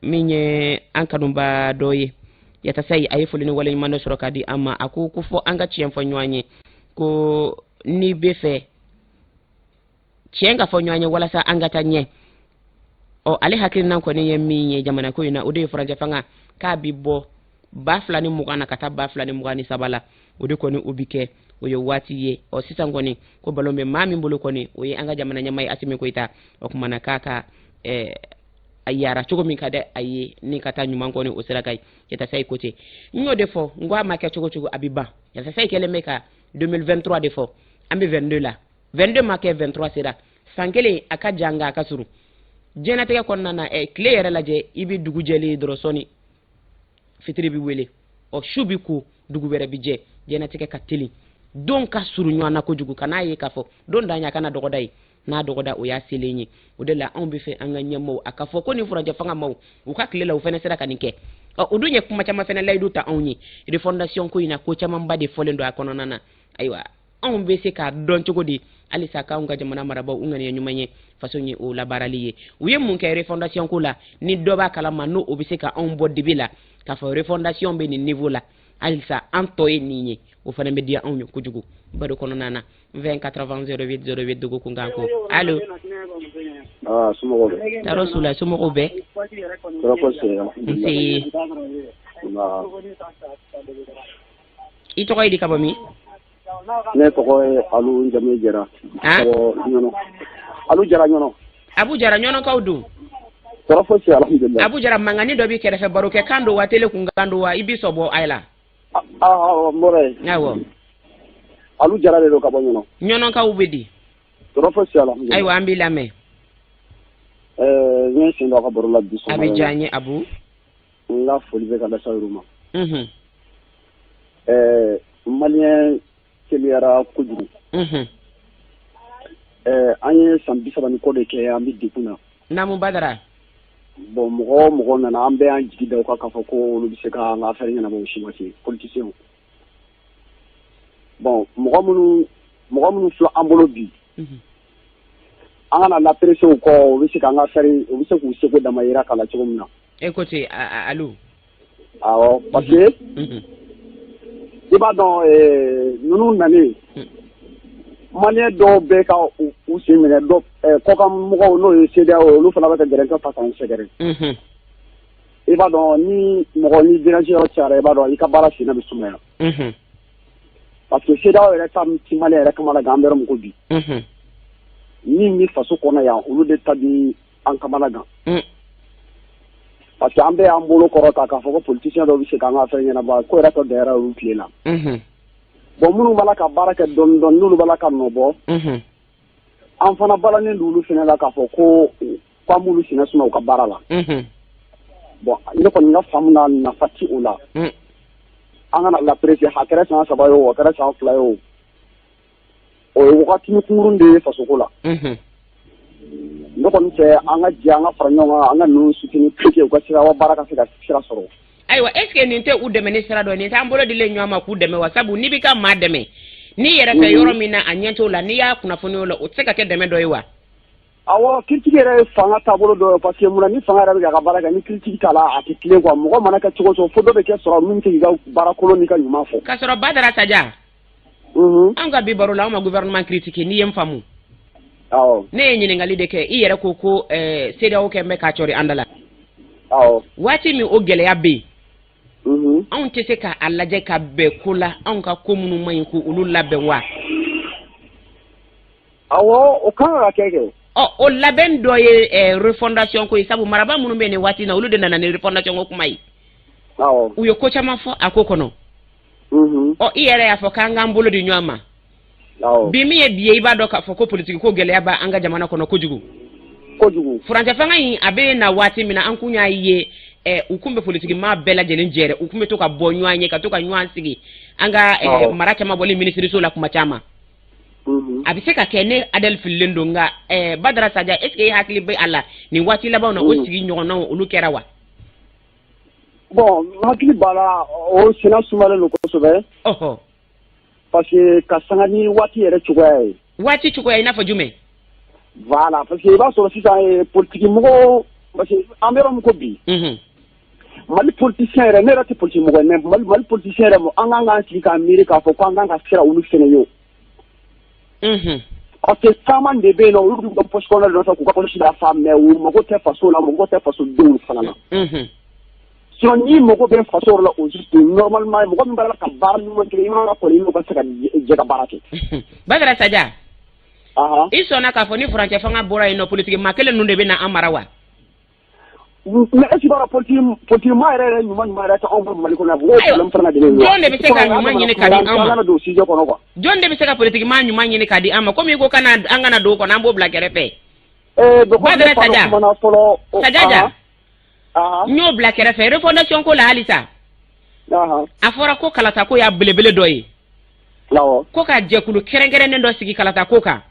Min ye an kanuba dɔ ye, Yatasayi, a ye foli ni waleɲuman dɔ sɔrɔ k'a di an ma. A ko ko fɔ an ka tiɲɛ fɔ ɲɔgɔn ye, ko n'i bɛ fɛ tiɲɛ ka fɔ ɲɔgɔn ye walasa an ka taa ɲɛ. Ɔ, ale hakilina kɔni ye min ye jamana ko in na, o de ye furancɛ fanga k'a bi bɔ 2020 na ka taa 2023 la, o de kɔni o bi kɛ, o ye waati ye. Ɔ, sisan kɔni ko balon bɛ maa min bolo kɔni, o ye an ka jamana ɲɛmaa ye, Asimi Goyita. O kumana na k'a ka a yara cogo min ka di a ye ni ka taa ɲuman kɔni, o sira ka ɲi. Yatasayi ko ten. N y'o de fɔ n ko a ma kɛ cogo cogo, a bi ban. Yatasayi kɛlen bɛ ka 2023 de fɔ, an bɛ 22 la, 22 ma kɛ, 23 sera. San kelen a ka jan, nka a ka surun diɲɛnatigɛ kɔnɔna na. Tile yɛrɛ lajɛ, i bɛ dugu jɛlen dɔrɔn, sɔɔni fitiri bɛ wele. Ɔ, su bɛ ko, dugu wɛrɛ bɛ jɛ. Diɲɛnatigɛ ka teli, don ka surun ɲɔgɔn na kojugu. Ka n'a ye k'a fɔ don dan ye a kana dɔgɔda ye, n'a dɔgɔda, o y'a selen ye. O de la anw bɛ fɛ an ka ɲɛmaaw a ka fɔ ko nin furancɛ fanga maaw u ka tile la, u fana sera ka nin kɛ. Ɔ, o dun ye kuma caman fana layidu ta anw ye refondation ko in na, ko camanba de fɔlen don a kɔnɔna na. Ayiwa, anw bɛ se k'a dɔn cogo di halisa k'anw ka jamana marabaaw u ŋaniya ɲuman ye faso ye, o labaarali ye? U ye mun kɛ refondation ko la ni dɔ b'a kalama, n'o o bɛ se ka anw bɔ dibi la k'a fɔ refondation bɛ nin niveau la halisa, an tɔ ye nin ye? O fana bɛ diya anw ye kojugu. Baro kɔnɔna na, 20 80 08 08, dugu kunkan ko. Allo. Ah, somɔgɔw bɛ? Tɔɔrɔ s'u la, somɔgɔw bɛ? Tɔɔrɔ fosi tɛ, alhamdulilayi. Nse. Nba. I tɔgɔ ye di, ka bɔ min? Ne tɔgɔ ye Alu, n jamu ye Jara. Ah? Ka bɔ Ɲɔnɔ. Alu Jara, Ɲɔnɔ. Abu Jara, Ɲɔnɔkaw dun? Tɔɔrɔ fosi tɛ, alhamdulilayi. Abu Jara, mankanni dɔ b'i kɛrɛfɛ, barokɛ kan don wa, télé kun kan don wa? I b'i sɔbɔ a la. Ah, ah, n bɔra yen. Awɔ. Alu Jara de don ka bɔ Ɲɔnɔ. Ɲɔnɔkaw bɛ di? Tɔɔrɔ fosi tɛ, alhamdulilayi. Ayiwa, an b'i lamɛn. N ye sen don aw ka baro la bi A bɛ diya n ye, Abu. N ka foli bɛ ka lase aw ma. Malien teliyara kojugu. An ye san 30 ni kɔ de kɛ an bɛ degun na. Naamu, Badara. Bon, mɔgɔ o mɔgɔ nana, an bɛɛ y'an jigi da o kan k'a fɔ ko olu bɛ se ka an ka affaire ɲɛnabɔ, o si ma se, politiciens. Bon, mɔgɔ minnu filɛ an bolo bi, an kana la presser u kɔ, u bɛ se k'an ka affaire, u bɛ se k'u seko damayira k'a la cogo min na. E ko ten, Alu. Awɔ, parce que I b'a dɔn ninnu nalen, malien dɔw bɛ ka u sen minɛ dɔ kɔkan mɔgɔw, n'o ye CEDEAO ye, olu fana bɛ ka gɛrɛntɛ ta k'an sɛgɛrɛ. I b'a dɔn, ni mɔgɔ ni déranger yɔrɔ cayara, i b'a dɔn i ka baara senna bɛ sumaya. Parce que CEDEAO yɛrɛ ta ti malien yɛrɛ kamana gan, an bɛ yɔrɔ min ko bi. Min bɛ faso kɔnɔ yan, olu de ta bi an kamana gan. Parce que an bɛɛ y'an bolo kɔrɔ ta k'a fɔ ko politicien dɔw bɛ se k'an ka fɛn ɲɛnabɔ, ko yɛrɛ tɔ gɛlɛyara olu tile la. Bon, minnu b'a la ka baara kɛ dɔɔni dɔɔni, n'olu b'a la ka nɔ bɔ, an fana balannen don olu fana la k'a fɔ ko k'an b'olu senna suma u ka baara la. Bon, ne kɔni ka faamu na, nafa ti o la. An kana la presser, a kɛra san 3 ye o, a kɛra san 2 ye o, o ye wagatinin kunkurun de ye fasoko la. Ne kɔni fɛ, an ka jɛ, an ka fara ɲɔgɔn kan, an ka ninnu soutenir pour que u ka se ka baara ka se ka sira sɔrɔ. Ayiwa, est ce que nin tɛ u dɛmɛ ni sira dɔ ye? Nin t'an bolo dilen ɲɔgɔn ma k'u dɛmɛ wa? Sabu n'i b'i ka maa dɛmɛ, n'i yɛrɛ fɛ yɔrɔ min na a ɲɛ t'o la, n'i y'a kunnafoni o la, o tɛ se ka kɛ dɛmɛ dɔ ye wa? Awɔ, critique yɛrɛ ye fanga taabolo dɔ ye, parce que munna ni fanga yɛrɛ bɛ k'a ka baara kɛ, ni critique t'a la, a tɛ tilen quoi. Mɔgɔ mana kɛ cogo o cogo, fo dɔ bɛ kɛ sɔrɔ min bɛ se k'i ka baara kolon n'i ka ɲuman fɔ. K'a sɔrɔ Badara Sadia, an ka bi baro la, anw ma gouvernement critiquer, n'i ye n faamu. Ne ye ɲininkali de kɛ. I yɛrɛ ko ko CEDEAO kɛ bɛ k'a cɔri an da la. Waati min o gɛlɛya bɛ yen, anw tɛ se k'a lajɛ ka bɛn ko la, anw ka ko minnu man ɲi k'olu labɛn wa? Awɔ, o kan ka kɛ. Ɔ, o labɛn dɔ ye refondation ko ye, sabu marabaa minnu bɛ nin waati in na, olu de nana ni refondation ko kuma ye. U ye ko caman fɔ a ko kɔnɔ. Ɔ, i yɛrɛ y'a fɔ k'an k'an bolo di ɲɔgɔn ma. Bi min ye bi ye, i b'a dɔn k'a fɔ ko politiki ko gɛlɛya b'an ka jamana kɔnɔ kojugu. Kojugu. Furancɛ fanga in, a bɛ na waati min na, an kun y'a ye u kun bɛ politiki maa bɛɛ lajɛlen jɛrɛ, u kun bɛ to ka bɔ ɲɔgɔn ye, ka to ka ɲɔgɔn sigi, an ka mara caman bɔli minisiriso la kuma caman. A bɛ se ka kɛ ne Adɛli fililen don, nka Badara Sadia, est ce que e hakili bɛ a la nin waati labanw na, o sigi ɲɔgɔnnaw olu kɛra wa? Bon, n hakili b'a la, o senna sumalen don kosɛbɛ. Parce que ka sanga ni waati yɛrɛ cogoya ye. Waati cogoya i n'a fɔ jumɛn? Voilà, parce que i b'a sɔrɔ sisan politique mɔgɔw, parce que an bɛ yɔrɔ min ko bi, Mali politicien yɛrɛ, ne yɛrɛ tɛ politique mɔgɔ ye, mais Mali politicien yɛrɛ, an kan k'an sigi k'an miiri k'a fɔ ko an kan ka siran olu fɛnɛ ye o. Parce que caman de bɛ yen nɔ, olu b'u ka poche kɔnɔna de nɔfɛ k'u ka poche dafa, mais u mago tɛ faso la, mago tɛ fasodenw fana na. Sinon n'i mago bɛ faso yɔrɔ la, au juste, normalement, mɔgɔ min b'a la ka baara ɲuman kɛ, i man ka kɔni i n'o ka se ka jɛ ka baara kɛ. Badara Sadia, i sɔnna k'a fɔ ni furancɛ fanga bɔra yen nɔ, politique maa kelen ninnu de bɛ na an mara wa? Mais est ce que i b'a dɔn politique maa yɛrɛ yɛrɛ ɲuman ɲuman yɛrɛ tɛ anw bolo Mali kɔnɔ yan? O problème fana de bɛ yen. Jɔn de bɛ se ka ɲuman ɲini ka di an ma? An kana don sujet kɔnɔ quoi. Jɔn de bɛ se ka politique maa ɲuman ɲini ka di an ma? Komi i ko kana an kana don o kɔnɔ, an b'o bila kɛrɛfɛ. Badara Sadia, Sadia ja, n y'o bila kɛrɛfɛ. Refondation ko la halisa, a fɔra ko kalata ko y'a belebele dɔ ye. Ko ka jɛkulu kɛrɛnkɛrɛnnen dɔ sigi kalata ko kan.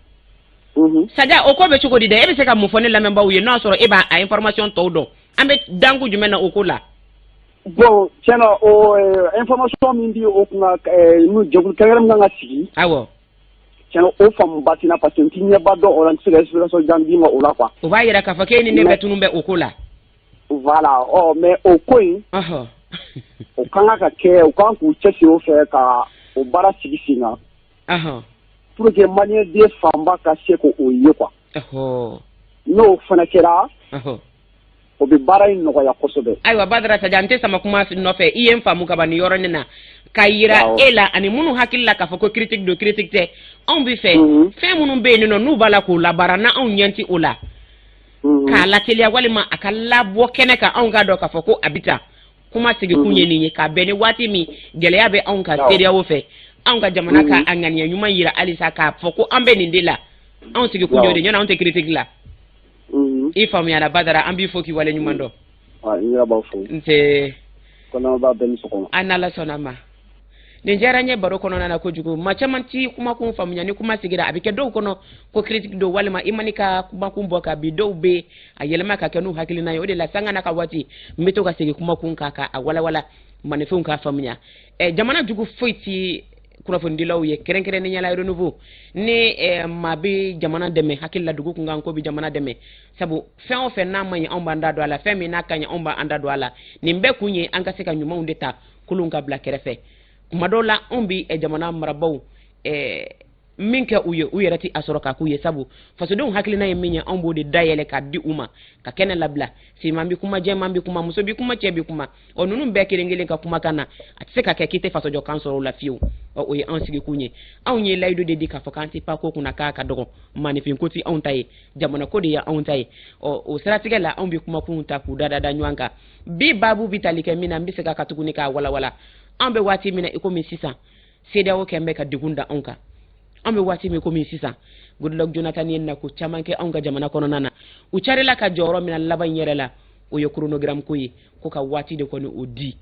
Sadia, o ko bɛ cogo di dɛ? E bɛ se ka mun fɔ ne lamɛnbaaw ye, n'o y'a sɔrɔ e b'a a information tɔw dɔn? An bɛ danku jumɛn na o ko la? Bon, tiɲɛna, o information min di o kunna, n'u jɛkulu kɛrɛnkɛrɛn min kan ka sigi. Tiɲɛna, o faamuba tɛ n na, parce que n ti ɲɛba dɔn o la, n tɛ se ka explication jan d'i ma o la quoi. O b'a yira k'a fɔ k'e ni ne bɛɛ tunun bɛ o ko la. Voilà, ɔ, mais o ko in, o kan ka kɛ, u kan k'u cɛsiri o fɛ ka o baara sigi sen kan. Pour que malien den fanba ka se k'o ye quoi. N'o fana kɛra, o bɛ baara in nɔgɔya kosɛbɛ. Ayiwa, Badara Sadia, n tɛ sama kuma nɔfɛ, i ye n faamu ka ban nin yɔrɔnin na. Ka yira e la ani minnu hakili la k'a fɔ ko critique don, critique tɛ. Anw bɛ fɛ fɛn minnu bɛ yen nɔ, n'u b'a la k'o labaara, na anw ɲɛ ti o la, k'a lateliya walima a ka labɔ kɛnɛ kan, anw k'a dɔn k'a fɔ ko a bɛ tan. Kuma sigikun ye nin ye, k'a bɛn ni waati min gɛlɛya bɛ anw ka CEDEAO fɛ, anw ka jamana ka a ŋaniya ɲuman yira halisa k'a fɔ ko an bɛ nin de la. Anw sigikun y'o de ye, ɲɔnɔ anw tɛ critique la. I faamuyara Badara, an b'i fo k'i wale ɲuman dɔn. N yɛrɛ b'aw fo. Nse. Kɔnɔbaa bɛɛ ni sɔgɔma. An n'Ala sɔnna ma. Nin diyara n ye baro kɔnɔna na kojugu. Maa caman ti kumakun faamuya, ni kuma sigira a bɛ kɛ dɔw kɔnɔ ko critique don, walima i mani ka kumakun bɔ ka bi, dɔw bɛ a yɛlɛma ka kɛ n'u hakilina ye. O de la, sanga n'a ka waati, n bɛ to ka segin kumakun kan ka a walawala maninfinw k'a faamuya. Jamana jugu foyi ti kunnafonidilaw ye, kɛrɛnkɛrɛnnenya la Renouveau. Ni maa bɛ jamana dɛmɛ, hakili la dugu kunkan ko bɛ jamana dɛmɛ, sabu fɛn o fɛn n'a man ɲi, anw b'an da don a la, fɛn min n'a ka ɲi, anw b'an da don a la. Nin bɛɛ kun ye an ka se ka ɲumanw de ta, kolonw ka bila kɛrɛfɛ. Kuma dɔw la anw bɛ jamana marabaw min kɛ u ye, u yɛrɛ tɛ a sɔrɔ k'a k'u ye, sabu fasodenw hakilina ye min ye, anw b'o de dayɛlɛ k'a di u ma ka kɛnɛ labila. Finman bɛ kuma, jɛman bɛ kuma, muso bɛ kuma, cɛ bɛ kuma. Ɔ ninnu bɛɛ kelen kelen ka kumakan na, a tɛ se ka kɛ k'i tɛ fasojɔkan sɔrɔ o la fiyewu. Ɔ o ye anw sigikun ye. Anw ye layidu de di k'a fɔ k'an tɛ pan ko kunna k'a ka dɔgɔ, maaninfin ko tɛ anw ta ye, jamana ko de ye anw ta ye. Ɔ o siratigɛ la, anw bɛ kumakunw ta k'u da da da ɲɔgɔn kan. Bi baabu bɛ tali kɛ min na, n bɛ segin a kan tuguni k'a walawala. An bɛ waati min na i komi sisan, CEDEAO kɛn bɛ ka degun da anw kan. An bɛ waati min komi sisan, Goodluck Jonathan ye nako caman kɛ anw ka jamana kɔnɔna na. U carila ka jɔyɔrɔ min na laban in yɛrɛ la, o ye chronogramme ko ye, ko ka waati de kɔni o di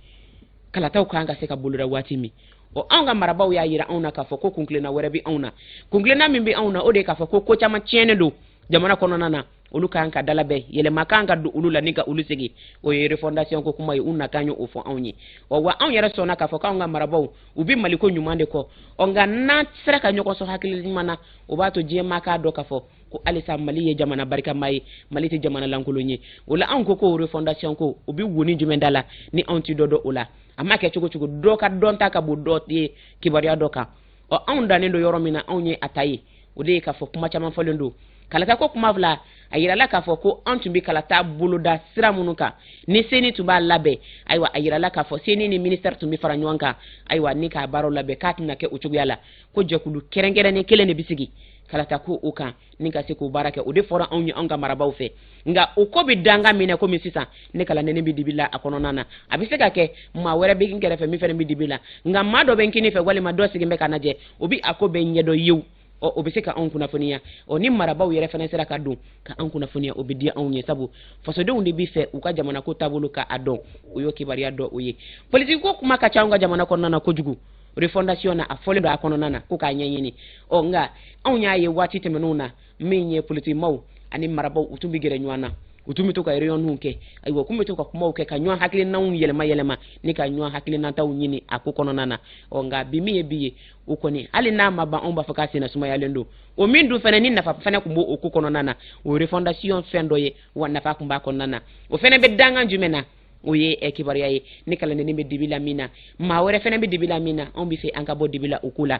kalataw kan ka se ka boloda waati min. Ɔ anw ka marabaaw y'a yira anw na k'a fɔ ko kuntilenna wɛrɛ bɛ anw na. Kuntilenna min bɛ anw na, o de ye k'a fɔ ko ko caman tiɲɛnen don jamana kɔnɔna na, olu kan ka dalabɛn, yɛlɛma kan ka don olu la ni ka olu segin. O ye refondation ko kuma ye, u nakan ye o fɔ anw ye. Ɔ wa anw yɛrɛ sɔnna k'a fɔ k'anw ka marabaaw u bɛ maliko ɲuman de kɔ. Ɔ nka n'an sera ka ɲɔgɔn sɔrɔ hakili ɲuman na, o b'a to diɲɛ maa k'a dɔn k'a fɔ ko halisa Mali ye jamana barikama ye, Mali tɛ jamana lankolon ye. O la anw ko ko refondation ko o bɛ woni jumɛn da la ni anw ti dɔ dɔn o la? A ma kɛ cogo cogo, dɔ ka dɔn ta ka bon dɔ ye kibaruya dɔ kan. Ɔ anw dannen don yɔrɔ min na, anw ye a ta ye, o de ye k'a fɔ kuma caman fɔlen don kalata ko kuma fila. A yirala k'a fɔ ko an tun bɛ kalata boloda sira minnu kan ni CENI tun b'a labɛn, ayiwa a yirala k'a fɔ CENI ni ministère tun bɛ fara ɲɔgɔn kan, ayiwa ni k'a baaraw labɛn, k'a tɛna kɛ o cogoya la, ko jɛkulu kɛrɛnkɛrɛnnen kelen de bɛ sigi kalata ko o kan ni ka se k'o baara kɛ. O de fɔra anw ye anw ka marabaaw fɛ. Nka o ko bɛ danga min na komi sisan, ne kalanden bɛ dibi la a kɔnɔna na, a bɛ se ka kɛ maa wɛrɛ bɛ n kɛrɛfɛ min fana bɛ dibi la, nka maa dɔ bɛ n kini fɛ walima dɔ sigilen bɛ ka lajɛ, o bɛ a ko bɛɛ ɲɛdɔn yewu. Ɔ o bɛ se ka anw kunnafoniya. Ɔ ni marabaaw yɛrɛ fana sera ka don ka anw kunnafoniya, o bɛ diya anw ye, sabu fasodenw de bɛ fɛ u ka jamana ko taabolo ka a dɔn. O y'o kibaruya dɔ o ye. Politiki ko kuma ka ca anw ka jamana kɔnɔna na kojugu. Refondation na, a fɔlen don a kɔnɔna na ko k'a ɲɛɲini. Ɔ nka anw y'a ye waati tɛmɛnenw na, min ye politikimaw ani marabaaw, u tun bɛ gɛrɛ ɲɔgɔn na, u tun bɛ to ka réunion kɛ, ayiwa u tun bɛ to ka kumaw kɛ ka ɲɔgɔn hakilinaw yɛlɛma yɛlɛma ni ka ɲɔgɔn hakilinataw ɲini a ko kɔnɔna na. Ɔ nka bi min ye bi ye, o kɔni hali n'a ma ban, anw b'a fɔ k'a senna sumayalen don. O min dun fɛnɛ ni nafa fɛnɛ tun b'o ko kɔnɔna na, o ye refondation fɛn dɔ ye, wa nafa tun b'a kɔnɔna na. O fɛnɛ bɛ dangan jumɛn na? O ye kibaruya ye ni kalandennin bɛ dibi la min na, maa wɛrɛ fɛnɛ bɛ dibi la min na, anw bɛ fɛ an ka bɔ dibi la o ko la.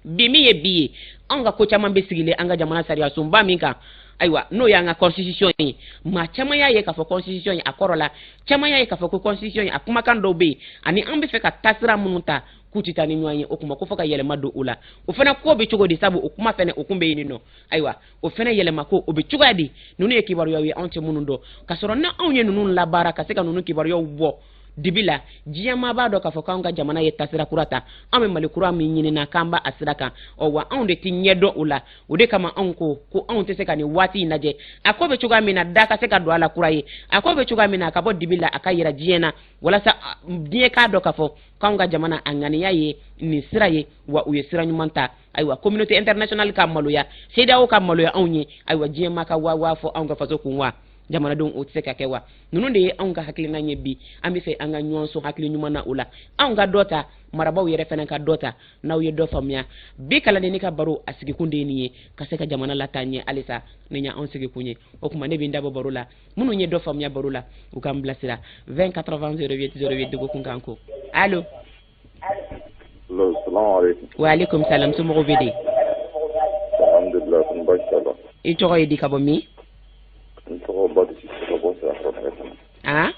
Bi min ye bi ye, anw ka ko caman bɛ sigilen an ka jamana sariya sunba min kan, ayiwa n'o y'an ka constitution ye. Maa caman y'a ye k'a fɔ constitution ye a kɔrɔ la, caman y'a ye k'a fɔ ko constitution ye a kumakan dɔw bɛ yen ani an bɛ fɛ ka taasira minnu ta k'u tɛ taa ni ɲɔgɔn ye. O kuma ko fɔ ka yɛlɛma don o la. O fana ko bɛ cogo di? Sabu o kuma fana o kun bɛ yen nɔ. Ayiwa o fana yɛlɛma ko o bɛ cogoya di? Ninnu ye kibaruyaw ye anw tɛ minnu dɔn, k'a sɔrɔ ni anw ye ninnu labaara ka se ka ninnu kibaruyaw bɔ dibi la, diɲɛ maa b'a dɔn k'a fɔ k'anw ka jamana ye taasira kura ta. An bɛ Mali kura min ɲinina k'an b'a sira kan, ɔ wa anw de tɛ ɲɛ dɔn o la. O de kama anw ko ko anw tɛ se ka nin waati in lajɛ, a ko bɛ cogoya min na, da ka se ka don a la kura ye, a ko bɛ cogoya min na, a ka bɔ dibi la, a ka yira diɲɛ na, walasa diɲɛ k'a dɔn k'a fɔ k'anw ka jamana a ŋaniya ye nin sira ye, wa u ye sira ɲuman ta. Ayiwa communauté internationale ka maloya, CEDEAO ka maloya anw ye, ayiwa diɲɛ maa ka waa waa fɔ anw ka faso kun wa jamanadenw, o tɛ se ka kɛ wa. Ninnu de ye anw ka hakilina ye bi. An bɛ fɛ an ka ɲɔgɔn sɔn hakili ɲuman na o la, anw ka dɔ ta, marabaaw yɛrɛ fana ka dɔ ta. N'aw ye dɔ faamuya bi, kalandenni ka baro a sigikun de ye nin ye, ka se ka jamana lataa ɲɛ halisa, nin ye anw sigikun ye. O tuma ne bɛ n dabɔ baro la, minnu ye dɔ faamuya baro la, u k'an bilasira 20 80 08 08 dɔgɔkun kan ko. Allo. Wa alaikum salam, somɔgɔw bɛ di? Alhamdulillah, kɔni baasi t'a la. I tɔgɔ ye di, ka bɔ min? N tɔgɔ Badu Sise, ka bɔ Sirakɔrɔ Nɛgɛtana. Ah?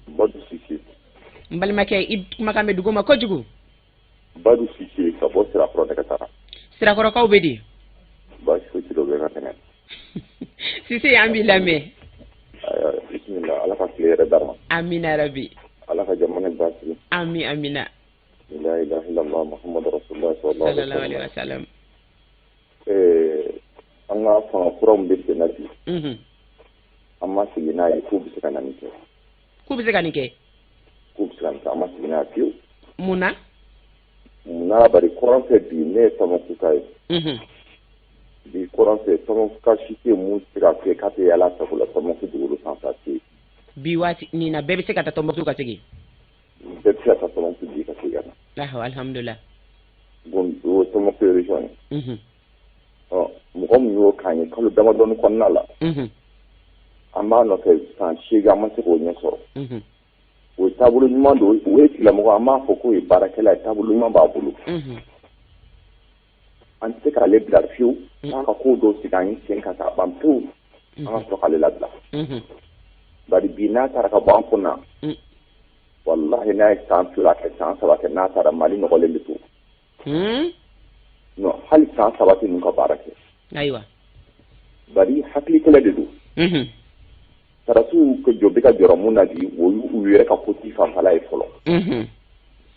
Badu Sise. N balimakɛ, i kumakan bɛ dugu ma kojugu. Badu Sise, ka bɔ Sirakɔrɔ Nɛgɛtana. Sirakɔrɔkaw bɛ di? Baasi foyi tɛ, bɛ ka kɛnɛ. Sise, an b'i lamɛn. Ayiwa, bisimila, Ala ka tile yɛrɛ d'a ma. Amina rabi. Ala ka jamana basigi. Ami, amina. La ilaha illallah Muhammadu rasulullah sallallahu alaihi wasallam. An ka fanga kura min bɛ sen na bi, an ma sigi n'a ye k'u bɛ se ka na nin kɛ. K'u bɛ se ka nin kɛ? K'u bɛ se ka nin kɛ, an ma sigi n'a ye fiyewu. Mun na? Munna? Bari kɔrɔn fɛ bi, ne ye Tɔnbukutu ye. Bi kɔrɔn fɛ, Tɔnbukutu si tɛ yen mun tɛ se ka kɛ k'a tɛ yaala sago la Tɔnbukutu dugukolo sanfɛ, a tɛ yen. Bi waati nin na, bɛɛ bɛ se ka taa Tɔnbukutu ka segin? Bɛɛ bɛ se ka taa Tɔnbukutu bi ka segin ka na. Ahɔ, alhamdulilah. Bon, o ye Tɔnbukutu région ye. Ɔ mɔgɔ min y'o k'an ye kalo damadɔni kɔnɔna la, an b'a nɔfɛ san 8, an ma se k'o ɲɛ sɔrɔ. O ye taabolo ɲuman don, o ye tigilamɔgɔ, an b'a fɔ k'o ye baarakɛla ye, taabolo ɲuman b'a bolo. An tɛ se k'ale bila fiyewu, an ka ko dɔw sigi an sen kan k'a ban pewu, an ka sɔrɔ k'ale labila. Bari bi n'a taara ka bɔ an kunna, walahi n'a ye san 2 kɛ, san 3 kɛ, n'a taara Mali nɔgɔlen bɛ to. Non, hali san 3 tɛ ninnu ka baara kɛ. Ayiwa. Bari hakili kɛlɛ de don. Sarasiw ka jɔ bɛ ka jɔrɔ mun na bi, o y'u yɛrɛ ka ko ci fanfɛla ye fɔlɔ.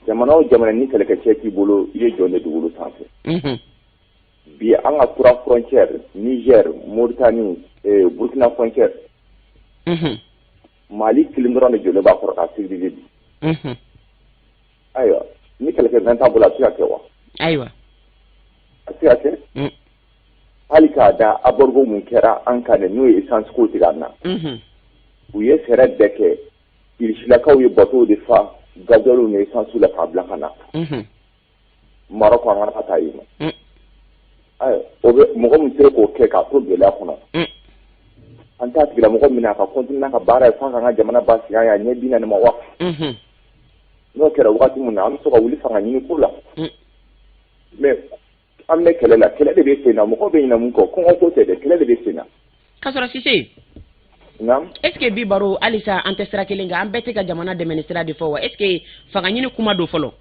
Jamana o jamana ni kɛlɛkɛcɛ t'i bolo, i ye jɔn de dugukolo sanfɛ. Bi an ka 3 frontières, Niger, Mauritanie, Burkina frontière. Mali kelen dɔrɔn de jɔlen b'a kɔrɔ k'a sécuriser bi. Ayiwa, ni kɛlɛkɛminɛn t'a bolo, a bɛ se ka kɛ wa? Ayiwa. A bɛ se ka kɛ? Hali k'a da embargo mun kɛra an kan dɛ, n'o ye essence ko tigɛ an na. U ye fɛɛrɛ bɛɛ kɛ, Irisilakaw ye bateau de fa gasoil ni essence la k'a bila ka na. Maroc an ka taa yen nɔ. Ayiwa, o bɛ mɔgɔ min sera k'o kɛ k'a to gɛlɛya kɔnɔ. An t'a tigilamɔgɔ minɛ a ka continuer n'a ka baara ye f'a k'an ka jamana basigi an ye a ɲɛ 40 ma wa. N'o kɛra wagati min na, an bɛ sɔn ka wuli fanga ɲini ko la. Mais an bɛ kɛlɛ la, kɛlɛ de bɛ sen na, mɔgɔw bɛ ɲinɛ mun kɔ, kɔngɔ ko tɛ dɛ, kɛlɛ de bɛ sen na. K'a sɔrɔ Sise. Naam. Est ce que bi baro halisa an tɛ sira kelen kan, an bɛɛ tɛ ka jamana dɛmɛ ni sira de fɔ wa? Est ce que fanga ɲini kuma don fɔlɔ?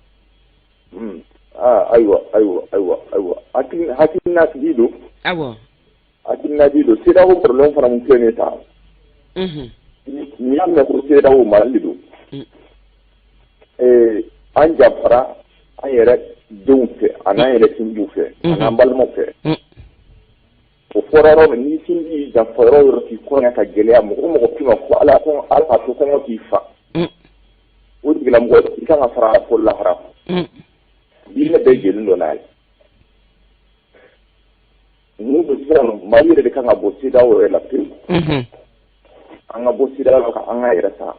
Ah, ayiwa, ayiwa, ayiwa, ayiwa. Hakilina sigi don. Awɔ. Hakilina di don. CEDEAO problème fana mun filɛ nin ye tan. N'i y'a mɛn ko CEDEAO marali don. An janfara an yɛrɛ denw fɛ, a n'an yɛrɛ sinjiw fɛ, a n'an balimaw fɛ. O fɔra yɔrɔ min, ni sinji y'i janfa yɔrɔ o yɔrɔ k'i kɔɲɔ ka gɛlɛya, mɔgɔ o mɔgɔ k'i ma ko Ala ko Ala k'a to kɔngɔ k'i fa. O tigilamɔgɔ i kan ka fara fo lahara. Diinɛ bɛɛ jɛlen don n'a ye. N'u bɛ siran, Mali yɛrɛ de kan ka bɔ CEDEAO yɛrɛ la pewu. An ka bɔ CEDEAO la ka an ka yɛrɛ ta.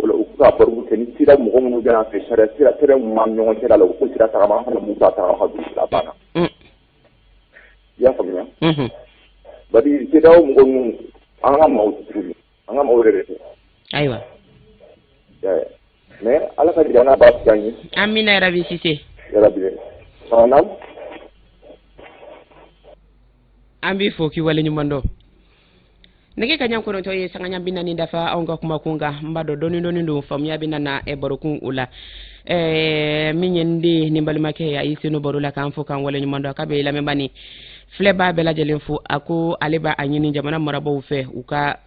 O la u ka baro kɛ ni sira mɔgɔ minnu bɛ an fɛ, sariya sira sira mun b'an ɲɔgɔn cɛ la, u k'o sira tagama, an fana b'u ta tagama ka don sira banna. I y'a faamuya? Bari CEDEAO mɔgɔ ninnu, an ka maaw tɛ tuguni, an ka maaw yɛrɛ de tɛ. Ayiwa. Mais Ala ka jamana b'a fi an ye. Amina yarabi Sise. Yarabi. Naam. An b'i fo k'i waleɲuman dɔn. Nɛgɛ kaɲa 9 ye sangaɲa 40 dafa anw ka kumakun kan. N b'a dɔn dɔɔni dɔɔni don, faamuya bɛ na barokun o la. Min ye n den ni balimakɛ ye, a y'i sen don baro la k'an fo k'an waleɲuman dɔn. A k'a bɛ lamɛnbaa ni filɛbaa bɛɛ lajɛlen fo. A ko ale b'a ɲini jamana marabaaw fɛ u ka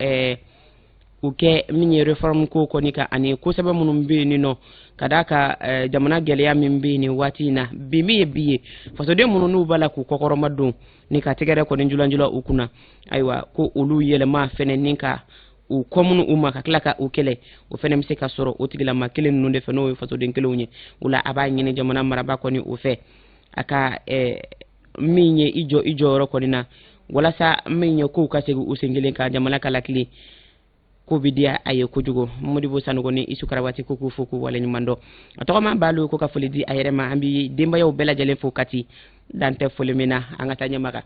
u kɛ min ye réforme ko kɔni kan, ani kosɛbɛ minnu bɛ yen nɔ, ka d'a kan jamana gɛlɛya min bɛ yen nin waati in na, bi min ye bi ye, fasoden minnu n'u b'a la k'u kɔkɔrɔma don ni ka tɛgɛrɛ kɔni julanjula u kunna, ayiwa ko olu yɛlɛma fɛnɛ ni ka u kɔmunu u ma ka tila ka u kɛlɛ, o fɛnɛ bɛ se ka sɔrɔ o tigilama kelen ninnu de fɛ, n'o ye fasoden kelenw ye. O la a b'a ɲini jamana marabaa kɔni o fɛ, a ka min ye i jɔ i jɔyɔrɔ kɔni na, walasa min ye kow ka segin u sen kelen kan, jamana ka lakile ko bɛ diya a ye kojugu. Modibo Sanogo ni Isu Karawati ko k'u fo k'u waleɲuman dɔn. A tɔgɔma Balu ko ka foli di a yɛrɛ ma. An bi denbayaw bɛɛ lajɛlen fo Kati, dan tɛ foli min na. An ka taa ɲɛmaga.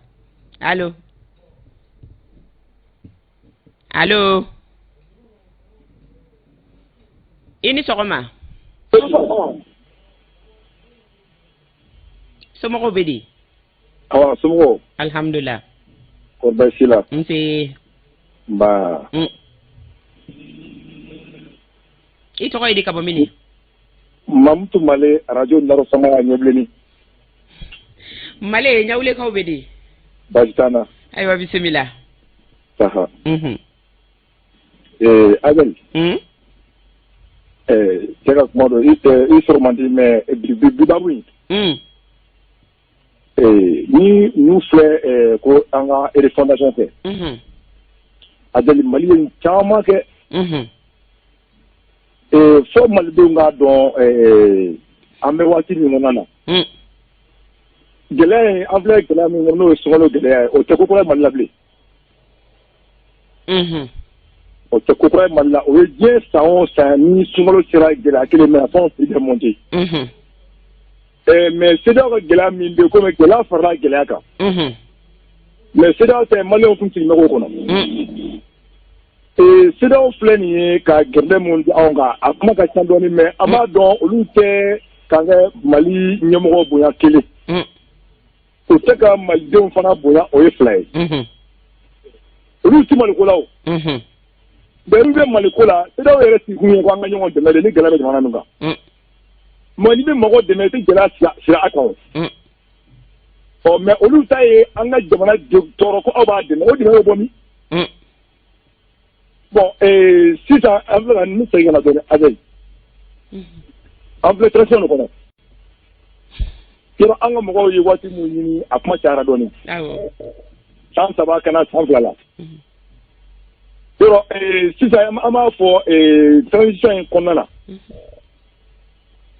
Allo, allo, i ni sɔgɔma. Somɔgɔw bɛ di? Awa, somɔgɔw. Alhamdulillah. Ko baasi la? Nse. Nba. I tɔgɔ ye di ka bɔ min? Mamutu Male, radio Naro Samara Ɲɛbilenni. Male, Ɲawulekaw bɛ di? Baasi t'an na. Ayiwa, bisimila. Saha. Abel. Cɛ ka kuma dɔ, i sɔrɔ man di, mais bi babu in. Ni n'u filɛ ko an ka refondation kɛ. Adeli, Mali ye caman kɛ. Fo malidenw k'a dɔn an bɛ waati min kɔnɔna na. Gɛlɛya in, an filɛ gɛlɛya min kɔnɔ, n'o ye sunkalo gɛlɛya ye, o tɛ ko kura ye Mali la bilen. O tɛ ko kura ye Mali la, o ye diɲɛ san o san ni sunkalo sera gɛlɛya kelen min na, fɛnw prix bɛ monter. Mais CEDEAO ka gɛlɛya min bɛ yen, komi gɛlɛya farala gɛlɛya kan. Mais CEDEAO tɛ, maliyɛnw tun sigilen bɛ k'o kɔnɔ. CEDEAO filɛ nin ye ka gɛrɛndɛ mun di anw kan, a kuma ka ca dɔɔni, mais an b'a dɔn olu tɛ k'an kɛ Mali ɲɛmɔgɔ bonya kelen, u tɛ ka malidenw fana bonya, o ye fila ye. Olu ti Maliko la o, mais olu bɛ Maliko la. CEDEAO yɛrɛ sigikun ye ko an ka ɲɔgɔn dɛmɛ de ni gɛlɛya bɛ jamana min kan. Mais n'i bɛ mɔgɔ dɛmɛ, i tɛ gɛlɛya sira a kan o. Ɔ, mais olu ta ye an ka jamana tɔɔrɔ ko aw b'a dɛmɛ, o dɛmɛ bɛ bɔ min? Bon, sisan an filɛ ka ne segin ka na dɔɔni, Ajayi, an filɛ transition de kɔnɔ. Yɔrɔ an ka mɔgɔw ye waati min ɲini, a kuma cayara dɔɔni, san 3 ka na san 2 la. Yɔrɔ sisan an b'a fɔ transition in kɔnɔna na,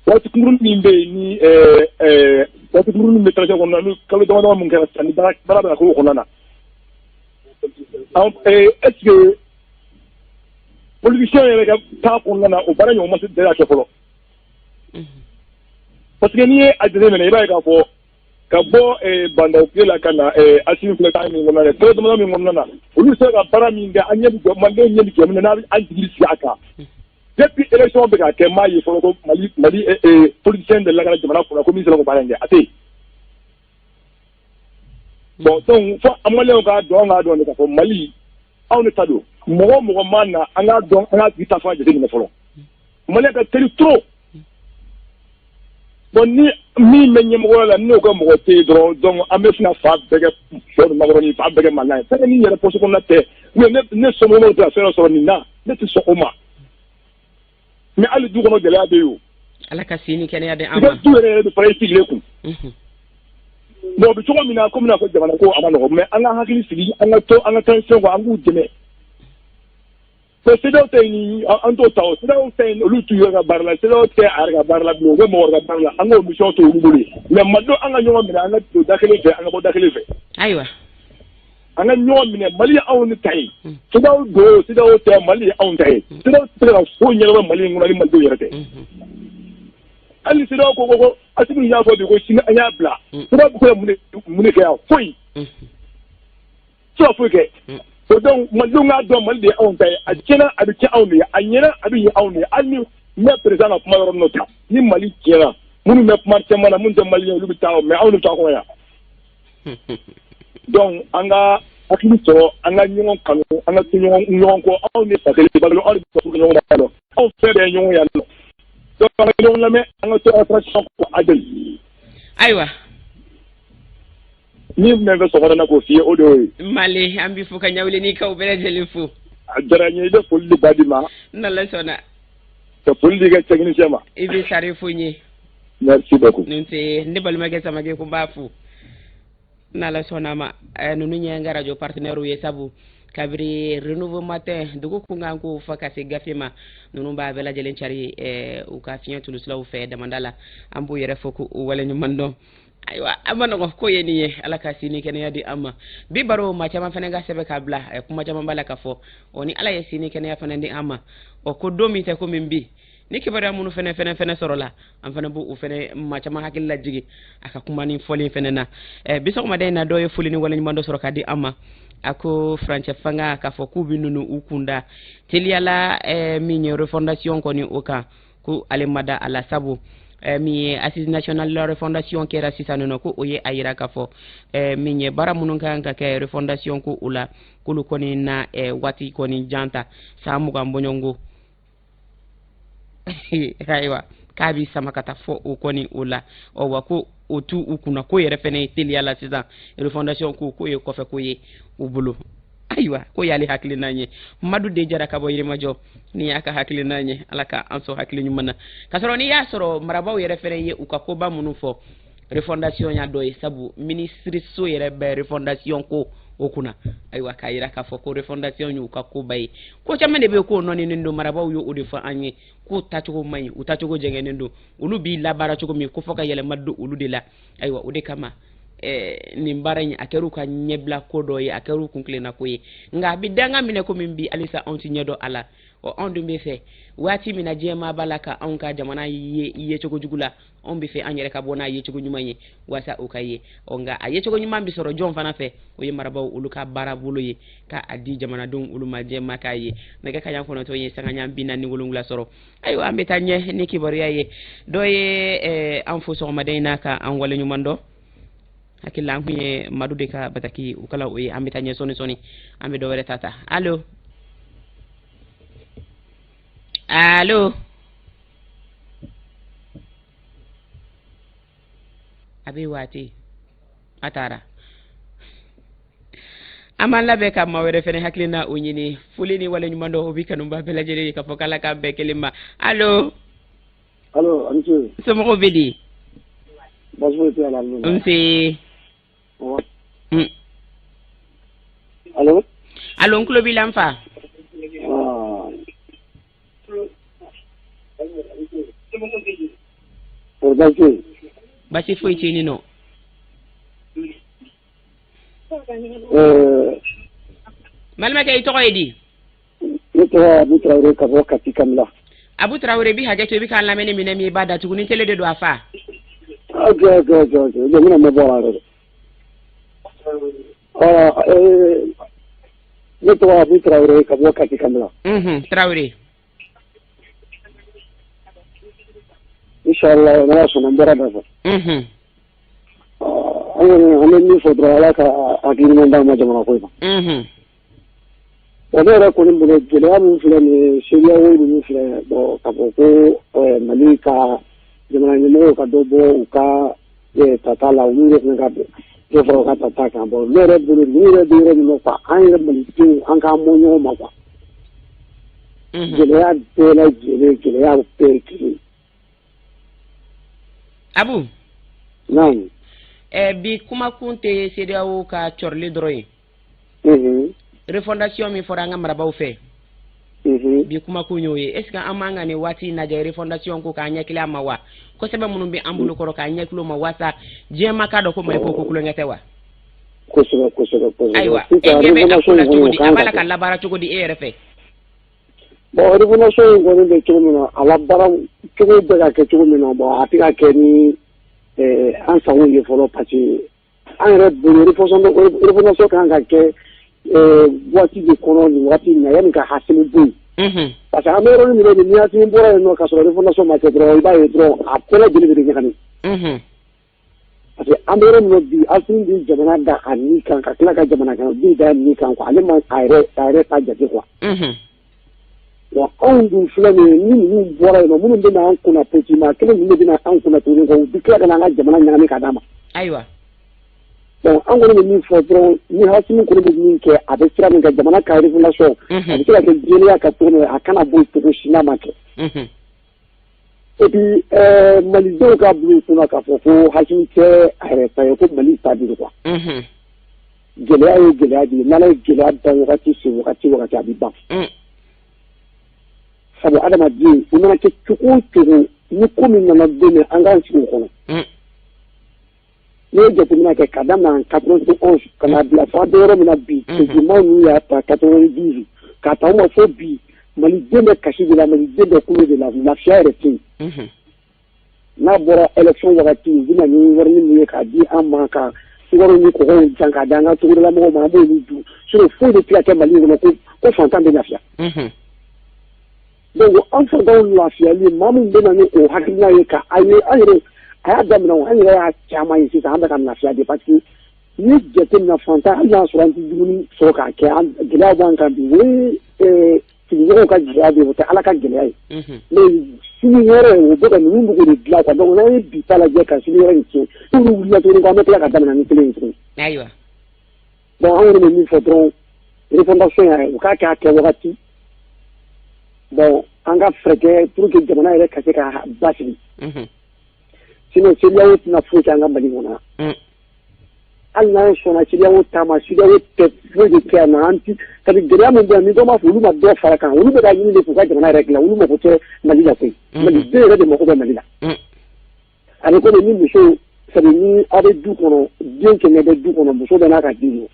waati kunkurunin min bɛ yen ni waati kunkurunin min bɛ transition kɔnɔna na, ni kalo dama dama mun kɛra sisan, ni baara bɛ ka k'o kɔnɔna na, est ce que politicien yɛrɛ ka taa kɔnɔna na, o baara ɲɔgɔn ma se ka kɛ fɔlɔ? Parce que n'i ye a jateminɛ, i b'a ye k'a fɔ ka bɔ Bah N'Daw tile la ka na Assimi filɛ taa min kɔnɔna na, kalo dama min kɔnɔna na, olu sera ka baara min kɛ, an ɲɛ bɛ jɔ, malidenw ɲɛ bɛ jɔ min na, n'a an jigi sigi a kan. Depuis élection bɛ ka kɛ, m'a ye fɔlɔ ko Mali politicien delila ka na jamana kunna ko min sera k'o baara in kɛ, a tɛ yen. Bon, donc fo an maliyɛnw k'a dɔn, an k'a dɔn de k'a fɔ Mali anw de ta don. Mɔgɔ o mɔgɔ ma na, an k'a dɔn, an k'a tigi ta fɔ jateminɛ fɔlɔ. Maliyɛn ka teli trop. Bon, ni min bɛ ɲɛmɔgɔya la, n'o ka mɔgɔ tɛ yen dɔrɔn, donc an bɛ sina fa bɛɛ kɛ sɔ ni makɔrɔni, fa bɛɛ kɛ mankan ye. Fɛn ni yɛrɛ poste kɔnɔna tɛ, ne somɔgɔw tɛ ka fɛn dɔ sɔrɔ nin na, ne tɛ sɔn o ma. Mais hali du kɔnɔ gɛlɛya bɛ yen o. Ala ka si ni kɛnɛya di an ma. I ka du yɛrɛ bɛ fara i sigilen kun. Bon, o bɛ cogo min na, komi n'a fɔ jamana ko a ma nɔgɔn, mais an ka hakili sigi, an ka to an ka transition kɔ, an k'u dɛmɛ. Mais CEDEAO tɛ nin, an t'o ta o. CEDEAO tɛ yen, olu t'u yɛrɛ ka baara la, CEDEAO tɛ a yɛrɛ ka baara la bilen, u bɛ mɔgɔ wɛrɛ ka baara la, an k'o mission to olu bolo yen. Mais malidenw, an ka ɲɔgɔn minɛ, an ka don da kelen fɛ, an ka bɔ da kelen fɛ. Ayiwa. An ka ɲɔgɔn minɛ, Mali ye anw de ta ye. CEDEAO don, CEDEAO tɛ, Mali ye anw ta ye. CEDEAO tɛ se ka foyi ɲɛnabɔ Mali in kɔnɔ ni malidenw yɛrɛ tɛ. Hali ni CEDEAO ko Assimi y'a fɔ bi ko sini an y'a bila, CEDEAO bɛ se ka mun de kɛ yan? Foyi. Se ka foyi kɛ. O donc malidenw k'a dɔn, Mali de ye anw ta ye. A tiɲɛna, a bɛ tiɲɛ anw de ye. A ɲɛna, a bɛ ɲɛ anw de ye. Hali ni n bɛ président ka kuma yɔrɔ dɔ ta, ni Mali tiɲɛna, minnu bɛ kuma caman na, minnu tɛ maliyɛn, olu bɛ taa, mais anw de bɛ taa kɔnɔ yan. Donc an ka hakili sɔrɔ, an ka ɲɔgɔn kanu, an ka to ɲɔgɔn kɔ. Anw de fa kelen ba kelen, anw de bɛ furu ɲɔgɔn ma, anw fɛn bɛɛ ye ɲɔgɔn yan nɔ. Donc an ka ɲɔgɔn lamɛn, an ka to an ka transition kɔ, a deli. Ayiwa. Ni min fɛ sɔgɔma na k'o f'i ye, o de y'o ye. Mali, an b'i fo ka ɲawulenikaw bɛɛ lajɛlen fo. A diyara n ye, i bɛ foli di Badi ma. N'Ala sɔnna. Ka foli di i ka technicien ma. I bɛ sari fo n ye. Merci beaucoup. N tɛ ne balimakɛ Samake ko n b'a fo. N'Ala sɔnna ma, ninnu ye n ka radio partenaire ye, sabu kabiri Renouveau Matin, dugu kunkan ko fo ka se gafe ma, ninnu b'a bɛɛ lajɛlen cari u ka fiɲɛ tulusilaw fɛ damanda la. An b'u yɛrɛ fo k'u waleɲuman dɔn. Ayiwa, a ma nɔgɔn ko ye nin ye. Ala ka sini kɛnɛya di an ma. Bi baro, maa caman fana ka sɛbɛn k'a bila, kuma caman b'a la ka fɔ. Ɔ, ni Ala ye sini kɛnɛya fana di an ma, ɔ, ko don min tɛ ko min bi ni kibaruya minnu fɛnɛ sɔrɔla, an fɛnɛ b'o fɛnɛ maa caman hakili lajigin a ka kuma ni fɔlen fɛnɛ na. Bi sɔgɔmada in na, dɔw ye foli ni waleɲuman dɔ sɔrɔ ka di an ma. A ko furancɛ fanga k'a fɔ k'u bɛ ninnu u kunda teliyala, min ye refondation kɔni o kan, ko ale ma da a la, sabu min ye assise nationale de la refondation kɛra sisan nɔ, ko o ye a yira k'a fɔ min ye baara minnu kan ka kɛ refondation ko o la, k'olu kɔni na waati kɔni jan ta, san 20 bɔɲɔgɔnko. Ayiwa, k'a bi sama ka taa fɔ o kɔni o la. Ɔ wa, ko o t'u u kunna ko yɛrɛ fɛnɛ ye teliya la sisan refondation ko, k'o ye kɔfɛ ko ye u bolo. Ayiwa, ko y'ale hakilina ye. Madu de Jara ka bɔ Yirimajɔ, ni y'a ka hakilina ye. Ala ka an sɔn hakili ɲuman na. K'a sɔrɔ n'i y'a sɔrɔ marabaaw yɛrɛ fɛnɛ ye u ka koba minnu fɔ, refondation y'a dɔ ye, sabu minisiriso yɛrɛ bɛ refondation ko o kunna. Ayiwa, k'a yira k'a fɔ ko refondation y'u ka koba ye. Ko caman de bɛ yen k'o nɔninen don, marabaaw ye o de fɔ an ye, k'u tacogo man ɲi, u tacogo jɛngɛnnen don, olu b'i labaara cogo min, ko fɔ ka yɛlɛma don olu de la. Ayiwa, o de kama nin baara in a kɛra u ka ɲɛbila ko dɔ ye, a kɛra u kun tilenna ko ye, nka a bɛ danga minɛ ko min bi, halisa anw ti ɲɛ dɔn a la. Ɔ, anw dun bɛ fɛ waati min na diɲɛmaa b'a la ka anw ka jamana ye yecogo jugu la, anw bɛ fɛ an yɛrɛ ka bɔ n'a yecogo ɲuman ye walasa o ka ye. Ɔ, nka a yecogo ɲuman bɛ sɔrɔ jɔn fana fɛ? O ye marabaaw olu ka baara bolo ye ka a di jamanadenw olu ma, diɲɛmaa k'a ye. Nɛgɛ kaɲa 9 ye sanga ɲa 47 sɔrɔ. Ayiwa, an bɛ taa ɲɛ ni kibaruya ye. Dɔ ye an fo sɔgɔmada in na ka an waleɲuman dɔn. Hakili la an kun ye Madu de ka bataki u kala o ye. An bɛ taa ɲɛ sɔɔni sɔɔni, an bɛ dɔ wɛrɛ ta. Allo, allo, a bɛ waati a taara. An b'an labɛn ka maa wɛrɛ fɛnɛ hakilina o ɲini. Foli ni waleɲuman dɔn o bi kanuba bɛɛ lajɛlen ye ka fɔ k'Ala k'an bɛɛ kelen ma. Allo. Allo, a ni ce. Somɔgɔw bɛ di? Baasi foyi tɛ yen, alhamdulilayi. Nse. Allo. Allo, n tulo b'i la n fa. Ah. O baasi tɛ yen. Baasi foyi tɛ yen nɔ. Balimakɛ, i tɔgɔ ye di? Ne tɔgɔ Abu Tarawele ka bɔ Kati Kamila. Abu Tarawele, bi hakɛ to, i bɛ k'an lamɛnni minɛ min, i b'a datugu ni télé de don a fa. Ok, n bɛna mɛn bɔ a la yɛrɛ de. Ne tɔgɔ Abu Tarawele ka bɔ Kati Kamila. Tarawele. Inshallah, n'Ala sɔnna, n bɔra da fɛ. An kɔni, an bɛ min fɔ dɔrɔn, Ala ka hakili ɲuman d'an ma jamana ko in na. Bon, ne yɛrɛ kɔni bolo, gɛlɛya min filɛ nin ye, CEDEAO ninnu filɛ, bon, k'a fɔ ko Mali ka jamana ɲɛmɔgɔw ka dɔ bɔ u ka tata la, olu yɛrɛ fana ka dɔ fara u ka tata kan. Bon, ne yɛrɛ bolo, ninnu yɛrɛ bɛ yɔrɔ min na quoi, an yɛrɛ Malidenw, an k'an bɔ ɲɔgɔn ma quoi. Gɛlɛya bɛɛ lajɛlen, gɛlɛya bɛɛ ye kelen. Abu. Naamu. Bi kumakun tɛ CEDEAO ka cɔrili dɔrɔn ye. Refondation min fɔra an ka marabaaw fɛ. Bi kumakun y'o ye. Est ce que an man ka nin waati in lajɛ refondation ko k'an ɲɛkili a ma wa? Kosɛbɛ minnu bɛ an bolo kɔrɔ k'an ɲɛkili o ma walasa diɲɛ ma k'a dɔn ko Mali ko ko kulonkɛ tɛ wa? Kosɛbɛ, kosɛbɛ, kosɛbɛ. Ayiwa, e ɲɛ bɛ a ko la cogo di? A b'a la ka labaara cogo di e yɛrɛ fɛ? Bon, refondation in kɔni bɛ cogo min na, a labaara cogo bɛ ka kɛ cogo min na, bon, a tɛ ka kɛ ni an sago ye fɔlɔ, parce que an yɛrɛ bolo, refondation kan ka kɛ waati de kɔnɔ nin waati in na, yanni ka Asimi bɔ yen. Parce que an bɛ yɔrɔ min na, ni Asimi bɔra yen nɔ ka sɔrɔ refondation ma kɛ dɔrɔn, i b'a ye dɔrɔn a bɛɛ lajɛlen bɛ ɲagami. Parce que an bɛ yɔrɔ min na bi, Asimi bɛ jamana da a ni kan ka tila ka jamana kan bin da ni kan quoi, ale ma a yɛrɛ ta jate quoi. Wa anw dun filɛ nin ye, ni ninnu bɔra yen nɔ, minnu bɛ na an kunna politique maa kelen ninnu de bɛ na an kunna tuguni quoi, u bɛ tila ka na an ka jamana ɲagami ka d'a ma. Ayiwa. Bon, an kɔni bɛ min fɔ dɔrɔn, ni Asimi kɔni bɛ min kɛ, a bɛ sira min kan, jamana ka refondation, a bɛ se ka kɛ jɛlenya ka cogo min na, a kana bɔ yen cogo si n'a ma kɛ. Et puis Malidenw ka bila u kunna k'a fɔ ko Asimi tɛ a yɛrɛ ta ye, ko Mali ta de don quoi. Gɛlɛya ye gɛlɛya de ye, n'Ala ye gɛlɛya dan wagati se wagati wagati, a bɛ ban. Sabu adamaden, i mana kɛ cogo o cogo, ni ko min nana don min, an k'an sigi o kɔnɔ. N'i ye jateminɛ kɛ ka daminɛ en 91 ka n'a bila fo an bɛ yɔrɔ min na bi, politique ninnu y'a ta 92 k'a ta o ma fo bi, Maliden bɛ kasi de la, Maliden bɛ kulo de la, lafiya yɛrɛ tɛ yen. N'a bɔra élection wagati, u bɛ na ni wari min ye k'a di an ma, ka sukaro ni kɔgɔw san k'a di an ka togodalamɔgɔw ma, an b'olu dun. Sinon foyi de tɛ ka kɛ Mali kɔnɔ ko fantan bɛ lafiya. Donc an fantanw lafiyali, maa min bɛ na ni o hakilina ye ka a ye, an yɛrɛ a y'a daminɛ, an yɛrɛ y'a caman ye sisan, an bɛ ka lafiya de, parce que ni jateminɛ fantan, hali n'a sɔrɔ an tɛ dumuni sɔrɔ k'a kɛ, an gɛlɛya b'an kan bi, o ye sigiɲɔgɔnw ka gɛlɛya de ye, o tɛ Ala ka gɛlɛya ye. Mais sini hɛrɛ, o bɛ ka ninnu bɛ k'o de dilan quoi. Donc n'an ye bi ta lajɛ ka sini hɛrɛ in tiɲɛ, n'olu wulila tuguni ko an bɛ tila ka daminɛ ni kelen ye tuguni. Ayiwa. Bon, an kɔni bɛ min fɔ dɔrɔn, refondation yɛrɛ, u k'a kɛ a kɛ wagati. Bon, an ka fɛɛrɛ kɛ pour que jamana yɛrɛ ka se ka basigi. Sinon CEDEAO tɛna foyi kɛ an ka Mali kɔnɔ yan. Hali n'an sɔnna CEDEAO ta ma, CEDEAO tɛ foyi de kɛ yan nɔ. An ti parce que gɛlɛya min bɛ yan, ni dɔ b'a fɔ olu ma dɔ fara kan, olu bɛ ka ɲini de k'u ka jamana yɛrɛ dilan, olu mako tɛ Mali la koyi. Maliden yɛrɛ de mako bɛ Mali la. A bɛ komi ni muso, sabu ni aw bɛ du kɔnɔ, den 100 bɛ du kɔnɔ, muso bɛ n'a ka den ye.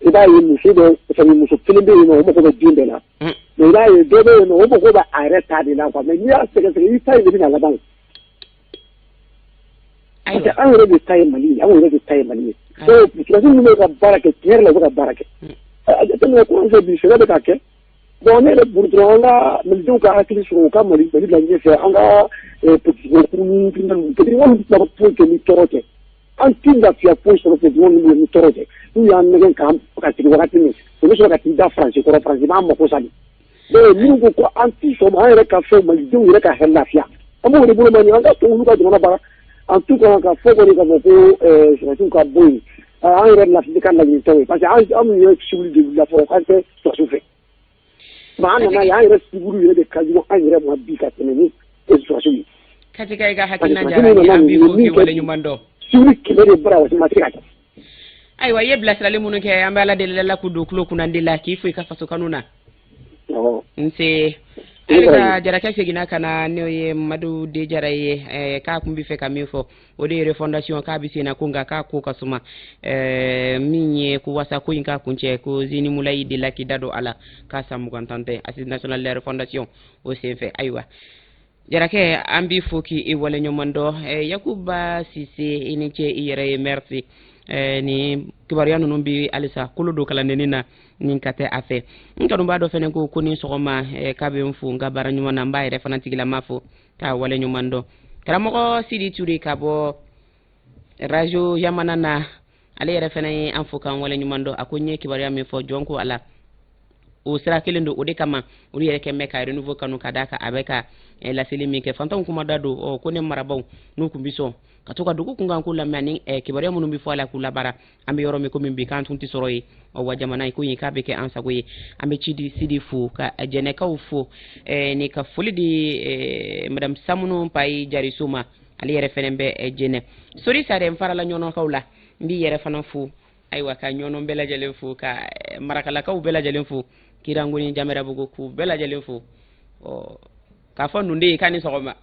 I b'a ye muso dɔ, c'est muso kelen bɛ yen nɔ, o mago bɛ den bɛɛ la. Mais i b'a ye dɔ bɛ yen nɔ, o mago bɛ a yɛrɛ ta de la quoi. Mais n'i y'a sɛgɛsɛgɛ, i ta in de bɛna laban. Parce que an yɛrɛ de ta ye Mali ye, anw yɛrɛ de ta ye Mali ye. Donc sɔrɔdasi minnu bɛ ka baara kɛ, tiɲɛ yɛrɛ la, u bɛ ka baara kɛ. A jateminɛ ko an fɛ bi, sɛnɛ bɛ ka kɛ. Bon, ne yɛrɛ bolo dɔrɔn, an ka malidenw ka hakili sɔrɔ, u ka Mali bila ɲɛfɛ, an ka politique ni politique tɛna foyi kɛ ni tɔɔrɔ tɛ. An ti lafiya foyi sɔrɔ politique ninnu ni tɔɔrɔ tɛ. N'u y'an nɛgɛn k'an ka sigi wagati min, u bɛ sɔrɔ ka t'i da Faransi kɔrɔ, Faransi b'an mako sa de. Donc minnu ko ko an ti sɔn, an yɛrɛ ka fɛn, malidenw yɛrɛ ka hɛrɛ lafiya, an b'o de bolo ma nin, an ka to olu ka jamana baara. En tout cas, ka fɔ kɔni k'a fɔ ko sɔrɔdasiw ka bɔ yen, an yɛrɛ lafiya ka laɲini tɛ o ye, parce que an ye civil de wulila fɔlɔ k'an tɛ sɔrɔdasiw fɛ. Mais an nana ye, an yɛrɛ civil yɛrɛ de ka jugu an yɛrɛ ma bi ka tɛmɛ ni sɔrɔdasiw ye. Katika, i ka hakilina diyara n ye, an b'i fo k'i waleɲuman dɔn. Civil 100 de bɔra, o ma se ka kɛ. Ayiwa, i ye bilasirali minnu kɛ, an bɛ Ala deli la k'u don tulo kunnandi la, k'i fo i ka faso kanu na. Nse. Halisa Jarakɛ seginna ka na, n'o ye Madu de Jara ye, k'a kun bɛ fɛ ka min fɔ, o de ye refondation k'a bɛ sen na ko, nka k'a ko ka suma. Min ye ko wasa ko in k'a kuncɛ, ko Zini Mulayi delila k'i da don a la k'a san 20 tɛ, Assise nationale de la refondation o senfɛ. Ayiwa Jarakɛ, an b'i fo k'i waleɲuman dɔn. Yakuba Sise, i ni ce i yɛrɛ ye, merci. Ni kibaruya ninnu bi halisa kolo don kalandennin na ni ka tɛ a fɛ. N kanu b'a dɔ fɛnɛ ko ko ni sɔgɔma, k'a bɛ n fo n ka baara ɲuman na. N b'a yɛrɛ fana tigilama fo k'a wale ɲuman dɔn. Karamɔgɔ Sidi Ture ka bɔ radio Yamana na, ale yɛrɛ fɛnɛ ye an fo k'an wale ɲuman dɔn. A ko n ye kibaruya min fɔ, jɔn ko a la, o sira kelen don. O de kama olu yɛrɛ kɛn bɛ ka renouveau kanu, ka d'a kan a bɛ ka laseli min kɛ, fantanw kuma da don. Ɔ ko ne marabaw n'u kun bi sɔn ka to ka dugu kunkan ko lamɛn ani kibaruya minnu bɛ fɔ a la k'u labaara, an bɛ yɔrɔ min komi bi, k'an tun tɛ sɔrɔ yen. Ɔ wa jamana ko in k'a bɛ kɛ an sago ye. An bɛ ci di Sidi fo, ka Jɛnɛkaw fo, ni ka foli di madame Samunu Payi Jariso ma, ale yɛrɛ fɛnɛ bɛ Jɛnɛ. Sori Sare, n farala ɲɔnɔkaw la, n b'i yɛrɛ fana fo. Ayiwa, ka ɲɔnɔ bɛɛ lajɛlen fo, ka marakalakaw bɛɛ lajɛlen fo, Kirangoni Jamɛrabugu k'u bɛɛ lajɛlen fo. Ɔ k'a fɔ nunde ye k'a ni sɔgɔma,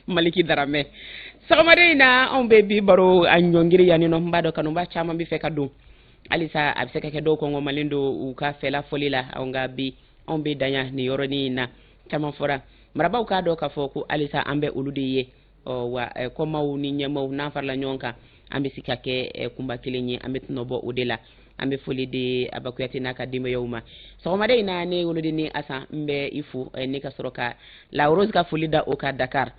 Maliki Daramɛ. Sɔgɔmaden in na, anw bɛ bi baro a ɲɔngiri yanni nɔ. N b'a dɔn kanuba caman bɛ fɛ ka don halisa, a bɛ se ka kɛ dɔw kɔngɔmalen don u ka fɛla fɔli la. Nka bi anw bɛ dan yan nin yɔrɔnin in na. Caman fɔra, marabaw k'a dɔn k'a fɔ ko halisa an bɛ olu de ye. Ɔ wa kɔmaw ni ɲɛmaw, n'an farala ɲɔgɔn kan, an bɛ se ka kɛ kunba kelen ye, an bɛ tɔnɔ bɔ o de la. An bɛ foli di Aba Kuyate n'a ka denbayaw ma. Sɔgɔmada in na, ne woloden Asan, n bɛ i fo ne ka sɔrɔ ka La Rose ka foli da o ka Dakar,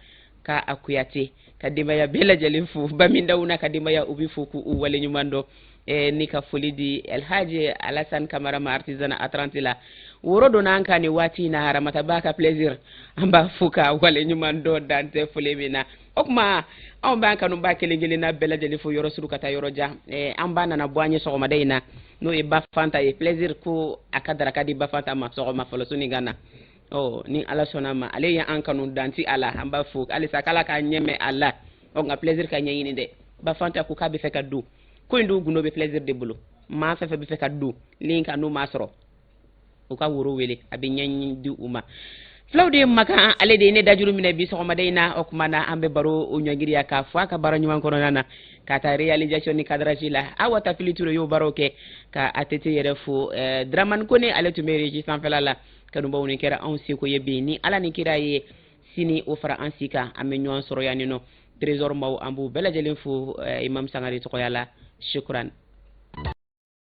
ka a Kuyate ka denbaya bɛɛ lajɛlen fo, Bamindaw n'a ka denbaya, u bɛ fo k'u waleɲuman dɔn. Ni ka foli di Elhaji Alassane Kamara ma, artisan a 30 la, woro donna an kan nin waati in na. Haramata ba ka plaisir, an b'a fo ka waleɲuman dɔn, dan tɛ foli min na. O tuma anw b'an kanuba kelen kelenna bɛɛ lajɛlen fo, yɔrɔ suru ka taa yɔrɔ jan. An ba nana bɔ an ye sɔgɔmada in na, n'o ye Ba Fanta ye. Plaisir ko a ka daraka di Ba Fanta ma sɔgɔma fɔlɔ soni ka na. Ɔ ni Ala sɔnna ma, ale ye an kanu danti a la, an b'a fo halisa k'Ala k'a ɲɛmɛ a la. Ɔ nka plaisir ka ɲɛɲini dɛ. Ba Fanta ko k'a bɛ fɛ ka don ko in dun gundo bɛ plaisir de bolo. Maa fɛn fɛn bɛ fɛ ka don ni ka n'u m'a sɔrɔ, u ka woro wele, a bɛ ɲɛɲini di u ma. Fulaw de ye Makan, ale de ye ne dajuru minɛ bi sɔgɔmada in na. O tuma na an bɛ baro o ɲɔngiriya k'a fɔ a ka baara ɲuman kɔnɔna na, ka taa réalisation ni cadrage la. Awa Tafili Ture y'o baaraw kɛ, ka ATT yɛrɛ fo. Dramane Kone, ale tun bɛ régie sanfɛla la. Kanubaw, ni kɛra anw seko ye bi, ni Ala ni kira ye sini o fara an si kan, an bɛ ɲɔgɔn sɔrɔ yan nɔ. Trésor maaw, an b'u bɛɛ lajɛlen fo Imam Sangare tɔgɔya la. Shukran.